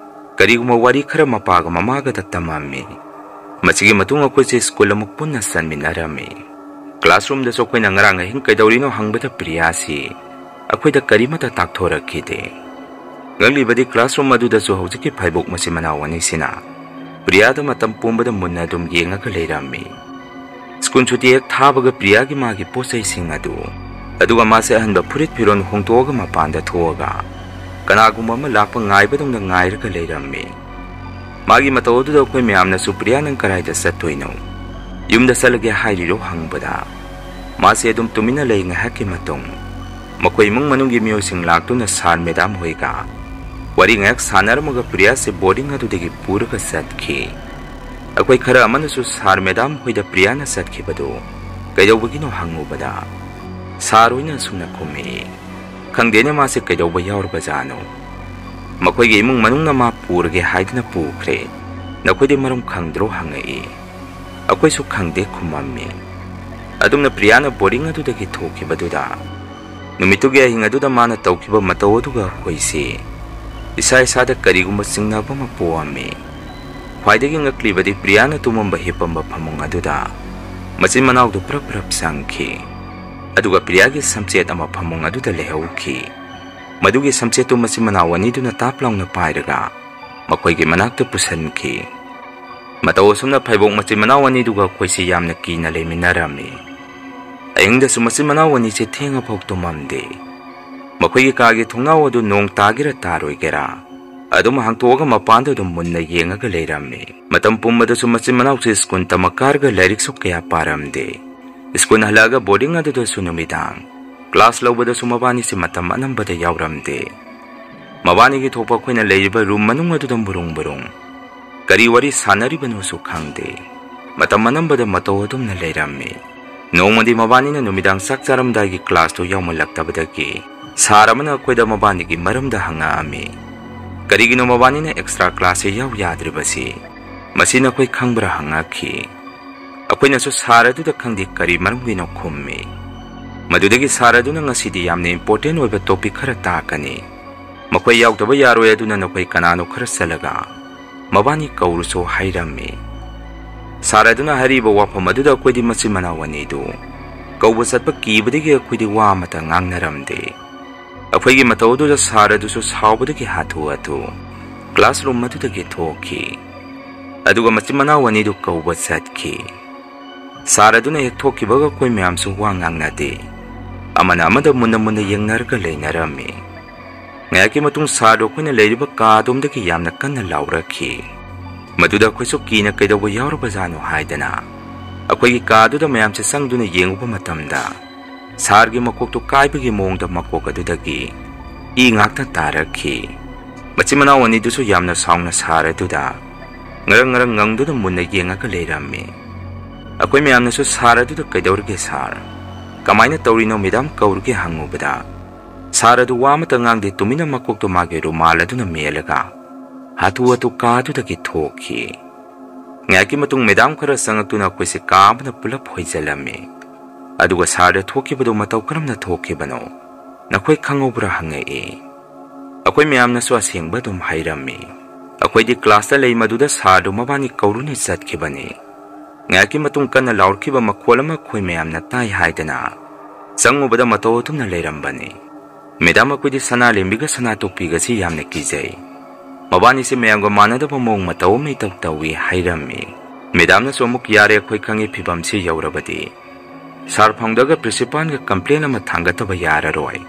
ꯀꯔꯤꯒꯨꯝꯕ ꯋꯥꯔꯤ ꯈꯔ ꯃꯄꯥꯒ ꯃꯃꯥꯒꯗ ꯇꯝꯃꯝꯃꯤ꯫ ꯃꯁꯤꯒꯤ ꯃꯇꯨꯡ ꯑꯩꯈꯣꯏꯁꯦ ꯁ꯭ꯀꯨꯜ ꯑꯃꯨꯛ ꯄꯨꯟꯅ ꯆꯟꯃꯤꯟꯅꯔꯝꯃꯤ꯫ ꯀ꯭ꯂꯥꯁꯔꯨꯝꯗꯁꯨ ꯑꯩꯈꯣꯏꯅ ꯉꯔꯥꯡ ꯑꯍꯤꯡ ꯀꯩꯗꯧꯔꯤꯅꯣ ꯍꯪꯕꯗ ꯄ꯭ꯔꯤꯌꯥꯁꯤ ꯑꯩꯈꯣꯏꯗ ꯀꯔꯤꯃꯠꯇ ꯇꯥꯛꯊꯣꯔꯛꯈꯤꯗꯦ꯫ ꯉꯛꯂꯤꯕꯗꯤ ꯀ꯭ꯂꯥꯁꯔꯨꯝ ꯑꯗꯨꯗꯁꯨ ꯍꯧꯖꯤꯛꯀꯤ ꯐꯥꯏꯕꯣꯛ ꯃꯆꯤꯟ ꯃꯅꯥꯎ ꯑꯅꯤꯁꯤꯅ ꯄ꯭ꯔꯤꯌꯥꯗ ꯃꯇꯝ ꯄꯨꯝꯕꯗ ꯃꯨꯟꯅ ꯑꯗꯨꯝ ꯌꯦꯡꯉꯒ ꯂꯩꯔꯝꯃꯤ꯫ ꯁ꯭ꯀꯨꯜ ꯁꯨꯇꯤ ꯍꯦꯛ ꯊꯥꯕꯒ ꯄ꯭ꯔꯤꯌꯥꯒꯤ ꯃꯥꯒꯤ ꯄꯣꯠ ꯆꯩꯁꯤꯡ ꯑꯗꯨ, ꯑꯗꯨꯒ ꯃꯥꯁꯦ ꯑꯍꯟꯕ ꯐꯨꯔꯤꯠ ꯐꯤꯔꯣꯜ ꯍꯣꯡꯗꯣꯛꯑꯒ ꯃꯄꯥꯟꯗ ꯊꯣꯛꯑꯒ ꯀꯅꯥꯒꯨꯝꯕ ꯑꯃ ꯂꯥꯛꯄ ꯉꯥꯏꯕꯗꯧꯅ ꯉꯥꯏꯔꯒ ꯂꯩꯔꯝꯃꯤ꯫ ꯃꯥꯒꯤ ꯃꯇꯧ ꯑꯗꯨꯗ ꯑꯩꯈꯣꯏ ꯃꯌꯥꯝꯅꯁꯨ, "ꯄ꯭ꯔꯤꯌꯥ, ꯅꯪ ꯀꯗꯥꯏꯗ ꯆꯠꯇꯣꯏꯅꯣ? ꯌꯨꯝꯗ ꯆꯠꯂꯒꯦ ꯍꯥꯏꯔꯤꯔꯣ?" ꯍꯪꯕꯗ ꯃꯥꯁꯦ ꯑꯗꯨꯝ ꯇꯨꯃꯤꯟꯅ ꯂꯩ꯫ ꯉꯥꯏꯍꯥꯛꯀꯤ ꯃꯇꯨꯡ ꯃꯈꯣꯏ ꯏꯃꯨꯡ ꯃꯅꯨꯡꯒꯤ ꯃꯤꯑꯣꯏꯁꯤꯡ ꯂꯥꯛꯇꯨꯅ ꯁꯥꯔ ꯃꯦꯗꯥꯝ ꯍꯣꯏꯒ ꯋꯥꯔꯤ ꯉꯥꯏꯍꯥꯛ ꯁꯥꯟꯅꯔꯝꯃꯒ ꯄ꯭ꯔꯤꯌꯥꯁꯦ ꯕꯣꯔꯗꯤꯡ ꯑꯗꯨꯗꯒꯤ ꯄꯨꯔꯒ ꯆꯠꯈꯤ꯫ ꯑꯩꯈꯣꯏ ꯈꯔ ꯑꯃꯅꯁꯨ ꯁꯥꯔ ꯃꯦꯗꯥꯝ ꯍꯣꯏꯗ ꯄ꯭ꯔꯤꯌꯥꯅ ꯆꯠꯈꯤꯕꯗꯨ ꯀꯩꯗꯧꯕꯒꯤꯅꯣ ꯍꯪꯉꯨꯕꯗ ꯁꯥꯔ ꯍꯣꯏꯅ ꯑꯁꯨꯝꯅ ꯈꯨꯝꯃꯛꯏ, "ꯈꯪꯗꯦꯅꯦ, ꯃꯥꯁꯦ ꯀꯩꯗꯧꯕ ꯌꯥꯎꯔꯕꯖꯥꯠꯅꯣ? ꯃꯈꯣꯏꯒꯤ ꯏꯃꯨꯡ ꯃꯅꯨꯡꯅ ꯃꯥ ꯄꯨꯔꯒꯦ ꯍꯥꯏꯗꯨꯅ ꯄꯨꯈ꯭ꯔꯦ꯫ ꯅꯈꯣꯏꯗꯤ ꯃꯔꯝ ꯈꯪꯗ꯭ꯔꯣ?" ꯍꯪꯉꯛꯏ꯫ ꯑꯩꯈꯣꯏꯁꯨ ꯈꯪꯗꯦ ꯈꯨꯝꯃꯝꯃꯤ꯫ ꯑꯗꯨꯝꯅ ꯄ꯭ꯔꯤꯌꯥꯅ ꯕꯣꯔꯗꯤꯡ ꯑꯗꯨꯗꯒꯤ ꯊꯣꯛꯈꯤꯕꯗꯨꯗ ꯅꯨꯃꯤꯠꯇꯨꯒꯤ ꯑꯍꯤꯡ ꯑꯗꯨꯗ ꯃꯥꯅ ꯇꯧꯈꯤꯕ ꯃꯇꯧ ꯑꯗꯨꯒ ꯑꯩꯈꯣꯏꯁꯤ ꯏꯁꯥ ꯏꯁꯥꯗ ꯀꯔꯤꯒꯨꯝꯕ ꯆꯤꯡꯅꯕ ꯑꯃ ꯄꯣꯛꯑꯝꯃꯤ꯫ ꯈ꯭ꯋꯥꯏꯗꯒꯤ ꯉꯛꯂꯤꯕꯗꯤ ꯄ꯭ꯔꯤꯌꯥꯅ ꯇꯨꯝꯃꯝꯕ ꯍꯤꯞꯄꯝꯕ ꯐꯃꯨꯡ ꯑꯗꯨꯗ ꯃꯆꯤꯟ ꯃꯅꯥꯎꯗꯨ ꯄ꯭ꯔꯞ ꯄ꯭ꯔꯞ ꯆꯪꯈꯤ꯫ ꯑꯗꯨꯒ ꯄ꯭ꯔꯤꯌꯥꯒꯤ ꯁꯝꯆꯦꯠ ꯑꯃ ꯐꯃꯨꯡ ꯑꯗꯨꯗ ꯂꯩꯍꯧꯈꯤ꯫ ꯃꯗꯨꯒꯤ ꯁꯝꯆꯦꯠꯇꯨ ꯃꯆꯤꯟ ꯃꯅꯥꯎ ꯑꯅꯤꯗꯨꯅ ꯇꯥꯞ ꯂꯥꯎꯅ ꯄꯥꯏꯔꯒ ꯃꯈꯣꯏꯒꯤ ꯃꯅꯥꯛꯇ ꯄꯨꯁꯤꯟꯈꯤ꯫ ꯃꯇꯧ ꯑꯁꯨꯝꯅ ꯐꯩꯕꯣꯛ ꯃꯆꯤꯟ ꯃꯅꯥꯎ ꯑꯅꯤꯗꯨꯒ ꯑꯩꯈꯣꯏꯁꯤ ꯌꯥꯝꯅ ꯀꯤꯅ ꯂꯩꯃꯤꯟꯅꯔꯝꯃꯤ꯫ ꯑꯍꯤꯡꯗꯁꯨ ꯃꯆꯤꯟ ꯃꯅꯥꯎ ꯑꯅꯤꯁꯦ ꯊꯦꯡꯉꯐꯥꯎ ꯇꯨꯝꯃꯝꯗꯦ꯫ ꯃꯈꯣꯏꯒꯤ ꯀꯥꯒꯤ ꯊꯣꯡꯅꯥꯎ ꯑꯗꯨ ꯅꯣꯡ ꯇꯥꯒꯦꯔꯥ ꯇꯥꯔꯣꯏꯒꯦꯔꯥ ꯑꯗꯨꯝ ꯍꯥꯡꯇꯣꯛꯑꯒ ꯃꯄꯥꯟꯗ ꯑꯗꯨꯝ ꯃꯨꯟꯅ ꯌꯦꯡꯉꯒ ꯂꯩꯔꯝꯃꯤ꯫ ꯃꯇꯝ ꯄꯨꯝꯕꯗꯁꯨ ꯃꯆꯤꯟ ꯃꯅꯥꯎꯁꯦ ꯁ꯭ꯀꯨꯜ ꯇꯝꯃ ꯀꯥꯔꯒ ꯂꯥꯏꯔꯤꯛꯁꯨ ꯀꯌꯥ ꯄꯥꯔꯝꯗꯦ꯫ ꯁ꯭ꯀꯨꯜ ꯍꯜꯂꯛꯑꯒ ꯕꯣꯔꯗꯤꯡ ꯑꯗꯨꯗꯁꯨ ꯅꯨꯃꯤꯗꯥꯡ ꯀ꯭ꯂꯥꯁ ꯂꯧꯕꯗꯁꯨ ꯃꯕꯥꯅꯤꯁꯦ ꯃꯇꯝ ꯑꯅꯝꯕꯗ ꯌꯥꯎꯔꯝꯗꯦ꯫ ꯃꯕꯥꯅꯤꯒꯤ ꯊꯣꯛꯄ ꯑꯩꯈꯣꯏꯅ ꯂꯩꯔꯤꯕ ꯔꯨꯝ ꯃꯅꯨꯡ ꯑꯗꯨꯗ ꯃꯨꯔꯨꯡ ꯃꯨꯔꯨꯡ ꯀꯔꯤ ꯋꯥꯔꯤ ꯁꯥꯟꯅꯔꯤꯕꯅꯣꯁꯨ ꯈꯪꯗꯦ꯫ ꯃꯇꯝ ꯑꯅꯝꯕꯗ ꯃꯇꯧ ꯑꯗꯨꯝꯅ ꯂꯩꯔꯝꯃꯤ꯫ ꯅꯣꯡꯃꯗꯤ ꯃꯕꯥꯅꯤꯅ ꯅꯨꯃꯤꯗꯥꯡ ꯆꯥꯛ ꯆꯥꯔꯝꯗꯥꯏꯒꯤ ꯀ꯭ꯂꯥꯁꯇꯨ ꯌꯥꯎꯃꯜꯂꯛꯇꯕꯗꯒꯤ ꯁꯥꯔ ꯑꯃꯅ ꯑꯩꯈꯣꯏꯗ ꯃꯕꯥꯅꯤꯒꯤ ꯃꯔꯝꯗ ꯍꯪꯉꯛꯑꯝꯃꯤ꯫ "ꯀꯔꯤꯒꯤꯅꯣ ꯃꯕꯥꯅꯤꯅ ꯑꯦꯛꯁꯇ꯭ꯔꯥ ꯀ꯭ꯂꯥꯁꯁꯦ ꯌꯥꯎ ꯌꯥꯗ꯭ꯔꯤꯕꯁꯤ? ꯃꯁꯤ ꯅꯈꯣꯏ ꯈꯪꯕ꯭ꯔꯥ?" ꯍꯪꯉꯛꯈꯤ꯫ ꯑꯩꯈꯣꯏꯅꯁꯨ ꯁꯥꯔ ꯑꯗꯨꯗ ꯈꯪꯗꯦ ꯀꯔꯤ ꯃꯔꯝꯒꯤꯅꯣ ꯈꯨꯝꯃꯤ꯫ ꯃꯗꯨꯗꯒꯤ ꯁꯥꯔ ꯑꯗꯨꯅ, "ꯉꯁꯤꯗꯤ ꯌꯥꯝꯅ ꯏꯝꯄꯣꯔꯇꯦꯟ ꯑꯣꯏꯕ ꯇꯣꯄꯤꯛ ꯈꯔ ꯇꯥꯛꯀꯅꯤ꯫ ꯃꯈꯣꯏ ꯌꯥꯎꯗꯕ ꯌꯥꯔꯣꯏ, ꯑꯗꯨꯅ ꯅꯈꯣꯏ ꯀꯅꯥꯅꯣ ꯈꯔ ꯆꯠꯂꯒ ꯃꯕꯥꯅꯤ ꯀꯧꯔꯨꯁꯨ" ꯍꯥꯏꯔꯝꯃꯤ꯫ ꯁꯥꯔ ꯑꯗꯨꯅ ꯍꯥꯏꯔꯤꯕ ꯋꯥꯐꯝ ꯑꯗꯨꯗ ꯑꯩꯈꯣꯏꯗꯤ ꯃꯆꯤꯟ ꯃꯅꯥꯎ ꯑꯅꯤꯗꯨ ꯀꯧꯕ ꯆꯠꯄ ꯀꯤꯕꯗꯒꯤ ꯑꯩꯈꯣꯏꯗꯤ ꯋꯥ ꯑꯃꯠꯇ ꯉꯥꯡꯅꯔꯝꯗꯦ꯫ ꯑꯩꯈꯣꯏꯒꯤ ꯃꯇꯧ ꯑꯗꯨꯗ ꯁꯥꯔ ꯑꯗꯨꯁꯨ ꯁꯥꯎꯕꯗꯒꯤ ꯍꯥꯊꯨ ꯍꯥꯊꯨ ꯀ꯭ꯂꯥꯁꯔꯨꯝ ꯑꯗꯨꯗꯒꯤ ꯊꯣꯛꯈꯤ꯫ ꯑꯗꯨꯒ ꯃꯆꯤꯟ ꯃꯅꯥꯎ ꯑꯅꯤꯗꯨ ꯀꯧꯕ ꯆꯠꯈꯤ꯫ ꯁꯥꯔ ꯑꯗꯨꯅ ꯍꯦꯛ ꯊꯣꯛꯈꯤꯕꯒ ꯑꯩꯈꯣꯏ ꯃꯌꯥꯝꯁꯨ ꯋꯥ ꯉꯥꯡꯅꯗꯦ꯫ ꯑꯃꯅ ꯑꯃꯗ ꯃꯨꯟꯅ ꯃꯨꯟꯅ ꯌꯦꯡꯅꯔꯒ ꯂꯩꯅꯔꯝꯃꯤ꯫ ꯉꯥꯏꯍꯥꯛꯀꯤ ꯃꯇꯨꯡ ꯁꯥꯔꯗꯨ ꯑꯩꯈꯣꯏꯅ ꯂꯩꯔꯤꯕ ꯀꯥ ꯑꯗꯣꯝꯗꯒꯤ ꯌꯥꯝꯅ ꯀꯟꯅ ꯂꯥꯎꯔꯛꯈꯤ꯫ ꯃꯗꯨꯗ ꯑꯩꯈꯣꯏꯁꯨ ꯀꯤꯅ ꯀꯩꯗꯧꯕ ꯌꯥꯎꯔꯕꯖꯥꯠꯅꯣ ꯍꯥꯏꯗꯅ ꯑꯩꯈꯣꯏꯒꯤ ꯀꯥꯗꯨꯗ ꯃꯌꯥꯝꯁꯦ ꯆꯪꯗꯨꯅ ꯌꯦꯡꯉꯨꯕ ꯃꯇꯝꯗ ꯁꯥꯔꯒꯤ ꯃꯀꯣꯛꯇꯨ ꯀꯥꯏꯕꯒꯤ ꯃꯑꯣꯡꯗ ꯃꯀꯣꯛ ꯑꯗꯨꯗꯒꯤ ꯏ ꯉꯥꯛꯇ ꯇꯥꯔꯛꯈꯤ꯫ ꯃꯆꯤꯟ ꯃꯅꯥꯎ ꯑꯅꯤꯗꯨꯁꯨ ꯌꯥꯝꯅ ꯁꯥꯎꯅ ꯁꯥꯔ ꯑꯗꯨꯗ ꯉꯔꯪ ꯉꯔꯪ ꯉꯪꯗꯨꯅ ꯃꯨꯟꯅ ꯌꯦꯡꯉꯒ ꯂꯩꯔꯝꯃꯤ꯫ ꯑꯩꯈꯣꯏ ꯃꯌꯥꯝꯅꯁꯨ ꯁꯥꯔ ꯑꯗꯨꯗ, "ꯀꯩꯗꯧꯔꯒꯦ ꯁꯥꯔ? ꯀꯃꯥꯏꯅ ꯇꯧꯔꯤꯅꯣ ꯃꯦꯗꯥꯝ ꯀꯧꯔꯒꯦ?" ꯍꯪꯉꯨꯕꯗ ꯁꯥꯔ ꯑꯗꯨ ꯋꯥ ꯑꯃꯠꯇ ꯉꯥꯡꯗꯦ, ꯇꯨꯃꯤꯟꯅ ꯃꯀꯣꯛꯇꯨ ꯃꯥꯒꯤ ꯔꯨꯃꯥꯜ ꯑꯗꯨꯅ ꯃꯦꯜꯂꯒ ꯍꯥꯊꯨ ꯍꯥꯊꯨ ꯀꯥ ꯑꯗꯨꯗꯒꯤ ꯊꯣꯛꯈꯤ꯫ ꯉꯥꯏꯍꯥꯛꯀꯤ ꯃꯇꯨꯡ ꯃꯦꯗꯥꯝ ꯈꯔ ꯆꯪꯉꯛꯇꯨꯅ ꯑꯩꯈꯣꯏꯁꯦ ꯀꯥ ꯑꯃꯗ ꯄꯨꯂꯞ ꯍꯣꯏꯖꯜꯂꯝꯃꯤ꯫ ꯑꯗꯨꯒ ꯁꯥꯔꯗ ꯊꯣꯛꯈꯤꯕꯗꯨ ꯃꯇꯧ ꯀꯔꯝꯅ ꯊꯣꯛꯈꯤꯕꯅꯣ ꯅꯈꯣꯏ ꯈꯪꯍꯧꯕ꯭ꯔꯥ ꯍꯪꯉꯛꯏ꯫ ꯑꯩꯈꯣꯏ ꯃꯌꯥꯝꯅꯁꯨ ꯑꯁꯦꯡꯕ ꯑꯗꯨꯝ ꯍꯥꯏꯔꯝꯃꯤ꯫ ꯑꯩꯈꯣꯏꯗꯤ ꯀ꯭ꯂꯥꯁꯇ ꯂꯩ, ꯃꯗꯨꯗ ꯁꯥꯔꯗꯨ ꯃꯕꯥꯅꯤ ꯀꯧꯔꯨꯅ ꯆꯠꯈꯤꯕꯅꯤ꯫ ꯉꯥꯏꯍꯥꯛꯀꯤ ꯃꯇꯨꯡ ꯀꯟꯅ ꯂꯥꯎꯔꯛꯈꯤꯕ ꯃꯈꯣꯜ ꯑꯃ ꯑꯩꯈꯣꯏ ꯃꯌꯥꯝꯅ ꯇꯥꯏ ꯍꯥꯏꯗꯅ ꯆꯪꯉꯨꯕꯗ ꯃꯇꯧ ꯑꯗꯨꯝꯅ ꯂꯩꯔꯝꯕꯅꯤ꯫ "ꯃꯦꯗꯥꯝ, ꯑꯩꯈꯣꯏꯗꯤ ꯁꯅꯥ ꯂꯦꯝꯕꯤꯒ ꯁꯅꯥ ꯇꯣꯛꯄꯤꯒꯁꯤ ꯌꯥꯝꯅ ꯀꯤꯖꯩ꯫ ꯃꯕꯥꯅꯤꯁꯤ ꯃꯌꯥꯝꯒ ꯃꯥꯟꯅꯗꯕ ꯃꯑꯣꯡ ꯃꯇꯧ ꯑꯃ ꯏꯇꯧ ꯇꯧꯏ" ꯍꯥꯏꯔꯝꯃꯤ꯫ ꯃꯦꯗꯥꯝꯅꯁꯨ ꯑꯃꯨꯛ, "ꯌꯥꯔꯦ, ꯑꯩꯈꯣꯏ ꯈꯪꯉꯤ, ꯐꯤꯕꯝꯁꯤ ꯌꯧꯔꯕꯗꯤ ꯁꯥꯔ ꯐꯥꯎꯟꯗꯔꯒ ꯄ꯭ꯔꯤꯟꯁꯤꯄꯥꯜꯒ ꯀꯝꯄ꯭ꯂꯦꯟ ꯑꯃ ꯊꯥꯡꯒꯠꯇꯕ ꯌꯥꯔꯔꯣꯏ꯫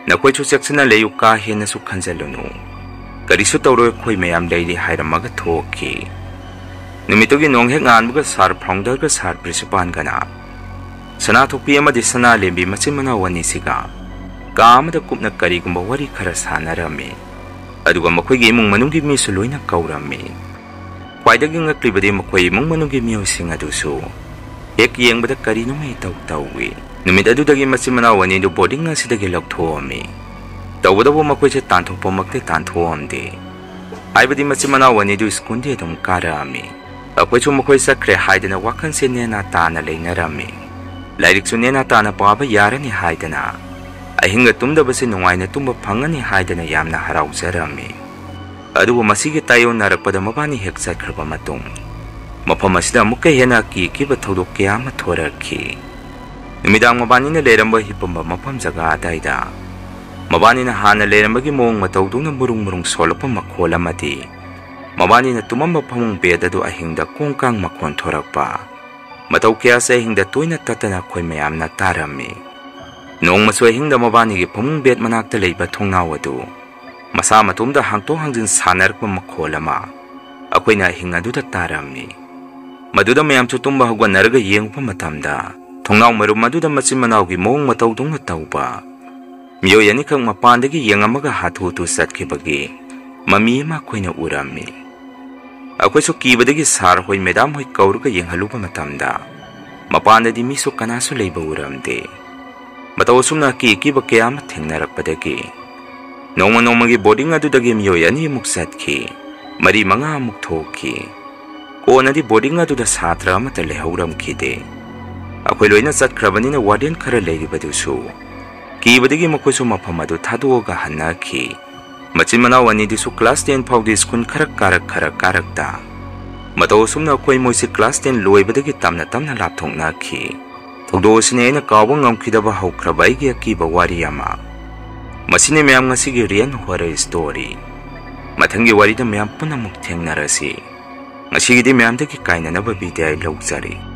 ꯅꯈꯣꯏꯁꯨ ꯆꯦꯛꯁꯤꯟꯅ ꯂꯩꯌꯨ, ꯀꯥ ꯍꯦꯟꯅꯁꯨ ꯈꯟꯖꯜꯂꯨꯅꯨ꯫ ꯀꯔꯤꯁꯨ ꯇꯧꯔꯣꯏ, ꯑꯩꯈꯣꯏ ꯃꯌꯥꯝ ꯂꯩꯔꯤ" ꯍꯥꯏꯔꯝꯃꯒ ꯊꯣꯛꯈꯤ꯫ ꯅꯨꯃꯤꯠꯇꯨꯒꯤ ꯅꯣꯡ ꯍꯦꯛ ꯉꯥꯟꯕꯒ ꯁꯥꯔ ꯐꯥꯎꯟꯗꯔꯒ ꯁꯥꯔ ꯄ꯭ꯔꯤꯟꯁꯤꯄꯥꯜꯒꯅ ꯁꯅꯥꯊꯣꯛꯄꯤ ꯑꯃꯗꯤ ꯁꯅꯥꯂꯦꯝꯕꯤ ꯃꯆꯤꯟ ꯃꯅꯥꯎ ꯑꯅꯤꯁꯤꯒ ꯀꯥ ꯑꯃꯗ ꯀꯨꯞꯅ ꯀꯔꯤꯒꯨꯝꯕ ꯋꯥꯔꯤ ꯈꯔ ꯁꯥꯟꯅꯔꯝꯃꯤ꯫ ꯑꯗꯨꯒ ꯃꯈꯣꯏꯒꯤ ꯏꯃꯨꯡ ꯃꯅꯨꯡꯒꯤ ꯃꯤꯁꯨ ꯂꯣꯏꯅ ꯀꯧꯔꯝꯃꯤ꯫ ꯈ꯭ꯋꯥꯏꯗꯒꯤ ꯉꯛꯂꯤꯕꯗꯤ ꯃꯈꯣꯏ ꯏꯃꯨꯡ ꯃꯅꯨꯡꯒꯤ ꯃꯤꯑꯣꯏꯁꯤꯡ ꯑꯗꯨꯁꯨ ꯍꯦꯛ ꯌꯦꯡꯕꯗ ꯀꯔꯤꯅꯣꯃ ꯏꯇꯧ ꯇꯧꯏ꯫ ꯅꯨꯃꯤꯠ ꯑꯗꯨꯗꯒꯤ ꯃꯆꯤꯟ ꯃꯅꯥꯎ ꯑꯅꯤꯗꯨ ꯕꯣꯔꯗꯤꯡ ꯑꯁꯤꯗꯒꯤ ꯂꯧꯊꯣꯛꯑꯝꯃꯤ꯫ ꯇꯧꯕꯇꯕꯨ ꯃꯈꯣꯏꯁꯦ ꯇꯥꯟꯊꯣꯛꯄꯃꯛꯇꯤ ꯇꯥꯟꯊꯣꯛꯑꯝꯗꯦ꯫ ꯍꯥꯏꯕꯗꯤ ꯃꯆꯤꯟ ꯃꯅꯥꯎ ꯑꯅꯤꯗꯨ ꯁ꯭ꯀꯨꯜꯗꯤ ꯑꯗꯨꯝ ꯀꯥꯔꯛꯑꯝꯃꯤ꯫ ꯑꯩꯈꯣꯏꯁꯨ ꯃꯈꯣꯏ ꯆꯠꯈ꯭ꯔꯦ ꯍꯥꯏꯗꯅ ꯋꯥꯈꯜꯁꯦ ꯅꯦꯅꯥ ꯇꯥꯅ ꯂꯩꯅꯔꯝꯃꯤ꯫ ꯂꯥꯏꯔꯤꯛꯁꯨ ꯅꯦꯅꯥ ꯇꯥꯅ ꯄꯥꯕ ꯌꯥꯔꯅꯤ ꯍꯥꯏꯗꯅ, ꯑꯍꯤꯡꯒ ꯇꯨꯝꯗꯕꯁꯦ ꯅꯨꯡꯉꯥꯏꯅ ꯇꯨꯝꯕ ꯐꯪꯒꯅꯤ ꯍꯥꯏꯗꯅ ꯌꯥꯝꯅ ꯍꯔꯥꯎꯖꯔꯝꯃꯤ꯫ ꯑꯗꯨꯕꯨ ꯃꯁꯤꯒꯤ ꯇꯥꯏꯑꯣꯟꯅꯔꯛꯄꯗ ꯃꯕꯥꯅꯤ ꯍꯦꯛ ꯆꯠꯈ꯭ꯔꯕ ꯃꯇꯨꯡ, ꯃꯐꯝ ꯑꯁꯤꯗ ꯑꯃꯨꯛꯀ ꯍꯦꯟꯅ ꯑꯀꯤ ꯑꯀꯤꯕ ꯊꯧꯗꯣꯛ ꯀꯌꯥ ꯑꯃ ꯊꯣꯔꯛꯈꯤ꯫ ꯅꯨꯃꯤꯗꯥꯡ ꯃꯕꯥꯅꯤꯅ ꯂꯩꯔꯝꯕ ꯍꯤꯞꯄꯝꯕ ꯃꯐꯝ ꯖꯒꯥ ꯑꯗꯥꯏꯗ ꯃꯕꯥꯅꯤꯅ ꯍꯥꯟꯅ ꯂꯩꯔꯝꯕꯒꯤ ꯃꯑꯣꯡ ꯃꯇꯧꯗꯧꯅ ꯃꯨꯔꯨꯡ ꯃꯨꯔꯨꯡ ꯁꯣꯜꯂꯛꯄ ꯃꯈꯣꯜ ꯑꯃꯗꯤ ꯃꯕꯥꯅꯤꯅ ꯇꯨꯝꯃꯝꯕ ꯐꯃꯨꯡ ꯕꯦꯗ ꯑꯗꯨ ꯑꯍꯤꯡꯗ ꯀꯣꯡ ꯀꯥꯡ ꯃꯈꯣꯟ ꯊꯣꯔꯛꯄ, ꯃꯇꯧ ꯀꯌꯥꯁꯦ ꯑꯍꯤꯡꯗ ꯇꯣꯏꯅ ꯇꯠꯇꯅ ꯑꯩꯈꯣꯏ ꯃꯌꯥꯝꯅ ꯇꯥꯔꯝꯃꯤ꯫ ꯅꯣꯡꯃꯁꯨ ꯑꯍꯤꯡꯗ ꯃꯕꯥꯅꯤꯒꯤ ꯐꯃꯨꯡ ꯕꯦꯗ ꯃꯅꯥꯛꯇ ꯂꯩꯕ ꯊꯣꯡꯅꯥꯎ ꯑꯗꯨ ꯃꯁꯥ ꯃꯇꯣꯝꯗ ꯍꯥꯡꯇꯣꯛ ꯍꯥꯡꯖꯤꯟ ꯁꯥꯟꯅꯔꯛꯄ ꯃꯈꯣꯜ ꯑꯃ ꯑꯩꯈꯣꯏꯅ ꯑꯍꯤꯡ ꯑꯗꯨꯗ ꯇꯥꯔꯝꯃꯤ꯫ ꯃꯗꯨꯗ ꯃꯌꯥꯝꯁꯨ ꯇꯨꯝꯕ ꯍꯧꯒꯠꯅꯔꯒ ꯌꯦꯡꯉꯨꯕ ꯃꯇꯝꯗ, ꯊꯣꯡꯅꯥꯎ ꯃꯔꯨꯞ ꯑꯗꯨꯗ ꯃꯆꯤꯟ ꯃꯅꯥꯎꯒꯤ ꯃꯑꯣꯡ ꯃꯇꯧꯗꯧꯅ ꯇꯧꯕ ꯃꯤꯑꯣꯏ ꯑꯅꯤꯈꯛ ꯃꯄꯥꯟꯗꯒꯤ ꯌꯦꯡꯉꯝꯃꯒ ꯍꯥꯊꯨ ꯍꯥꯊꯨ ꯆꯠꯈꯤꯕꯒꯤ ꯃꯃꯤ ꯑꯃ ꯑꯩꯈꯣꯏꯅ ꯎꯔꯝꯃꯤ꯫ ꯑꯩꯈꯣꯏꯁꯨ ꯀꯤꯕꯗꯒꯤ ꯁꯥꯔ ꯍꯣꯏ, ꯃꯦꯗꯥꯝ ꯍꯣꯏ ꯀꯧꯔꯒ ꯌꯦꯡꯍꯜꯂꯨꯕ ꯃꯇꯝꯗ, ꯃꯄꯥꯟꯗꯗꯤ ꯃꯤꯁꯨ ꯀꯅꯥꯁꯨ ꯂꯩꯕ ꯎꯔꯝꯗꯦ꯫ ꯃꯇꯧ ꯑꯁꯨꯝꯅ ꯑꯀꯤ ꯑꯀꯤꯕ ꯀꯌꯥ ꯑꯃ ꯊꯦꯡꯅꯔꯛꯄꯗꯒꯤ, ꯅꯣꯡꯃ ꯅꯣꯡꯃꯒꯤ ꯕꯣꯔꯗꯤꯡ ꯑꯗꯨꯗꯒꯤ ꯃꯤꯑꯣꯏ ꯑꯅꯤꯃꯨꯛ ꯆꯠꯈꯤ, ꯃꯔꯤ ꯃꯉꯥꯃꯨꯛ ꯊꯣꯛꯈꯤ꯫ ꯀꯣꯟꯅꯗꯤ ꯕꯣꯔꯗꯤꯡ ꯑꯗꯨꯗ ꯁꯥꯇ꯭ꯔ ꯑꯃꯠꯇ ꯂꯩꯍꯧꯔꯝꯈꯤꯗꯦ꯫ ꯑꯩꯈꯣꯏ ꯂꯣꯏꯅ ꯆꯠꯈ꯭ꯔꯕꯅꯤꯅ ꯋꯥꯔꯗꯦꯟ ꯈꯔ ꯂꯩꯔꯤꯕꯗꯨꯁꯨ ꯀꯤꯕꯗꯒꯤ ꯃꯈꯣꯏꯁꯨ ꯃꯐꯝ ꯑꯗꯨ ꯊꯥꯗꯣꯛꯑꯒ ꯍꯟꯅꯈꯤ꯫ ꯃꯆꯤꯟ ꯃꯅꯥꯎ ꯑꯅꯤꯗꯨꯁꯨ ꯀ꯭ꯂꯥꯁ ꯇꯦꯟ ꯐꯥꯎꯗꯤ ꯁ꯭ꯀꯨꯜ ꯈꯔ ꯀꯥꯔꯛ ꯈꯔ ꯀꯥꯔꯛꯇ꯫ ꯃꯇꯧ ꯑꯁꯨꯝꯅ ꯑꯩꯈꯣꯏ ꯃꯣꯏꯁꯤ ꯀ꯭ꯂꯥꯁ ꯇꯦꯟ ꯂꯣꯏꯕꯗꯒꯤ ꯇꯞꯅ ꯇꯞꯅ ꯂꯥꯞꯊꯣꯛꯅꯈꯤ꯫ ꯊꯧꯗꯣꯛ ꯑꯁꯤꯅ ꯑꯩꯅ ꯀꯥꯎꯕ ꯉꯝꯈꯤꯗꯕ ꯍꯧꯈ꯭ꯔꯕ ꯑꯩꯒꯤ ꯑꯀꯤꯕ ꯋꯥꯔꯤ ꯑꯃ꯫ ꯃꯁꯤꯅꯤ ꯃꯌꯥꯝ ꯉꯁꯤꯒꯤ ꯔꯤꯌꯦꯜ ꯍꯣꯔꯔ ꯁ꯭ꯇꯣꯔꯤ꯫ ꯃꯊꯪꯒꯤ ꯋꯥꯔꯤꯗ ꯃꯌꯥꯝ ꯄꯨꯝꯅꯃꯛ ꯊꯦꯡꯅꯔꯁꯤ꯫ ꯉꯁꯤꯒꯤꯗꯤ ꯃꯌꯥꯝꯗꯒꯤ ꯀꯥꯏꯅꯅꯕ ꯕꯤꯗꯥꯏ ꯂꯧꯖꯔꯤ꯫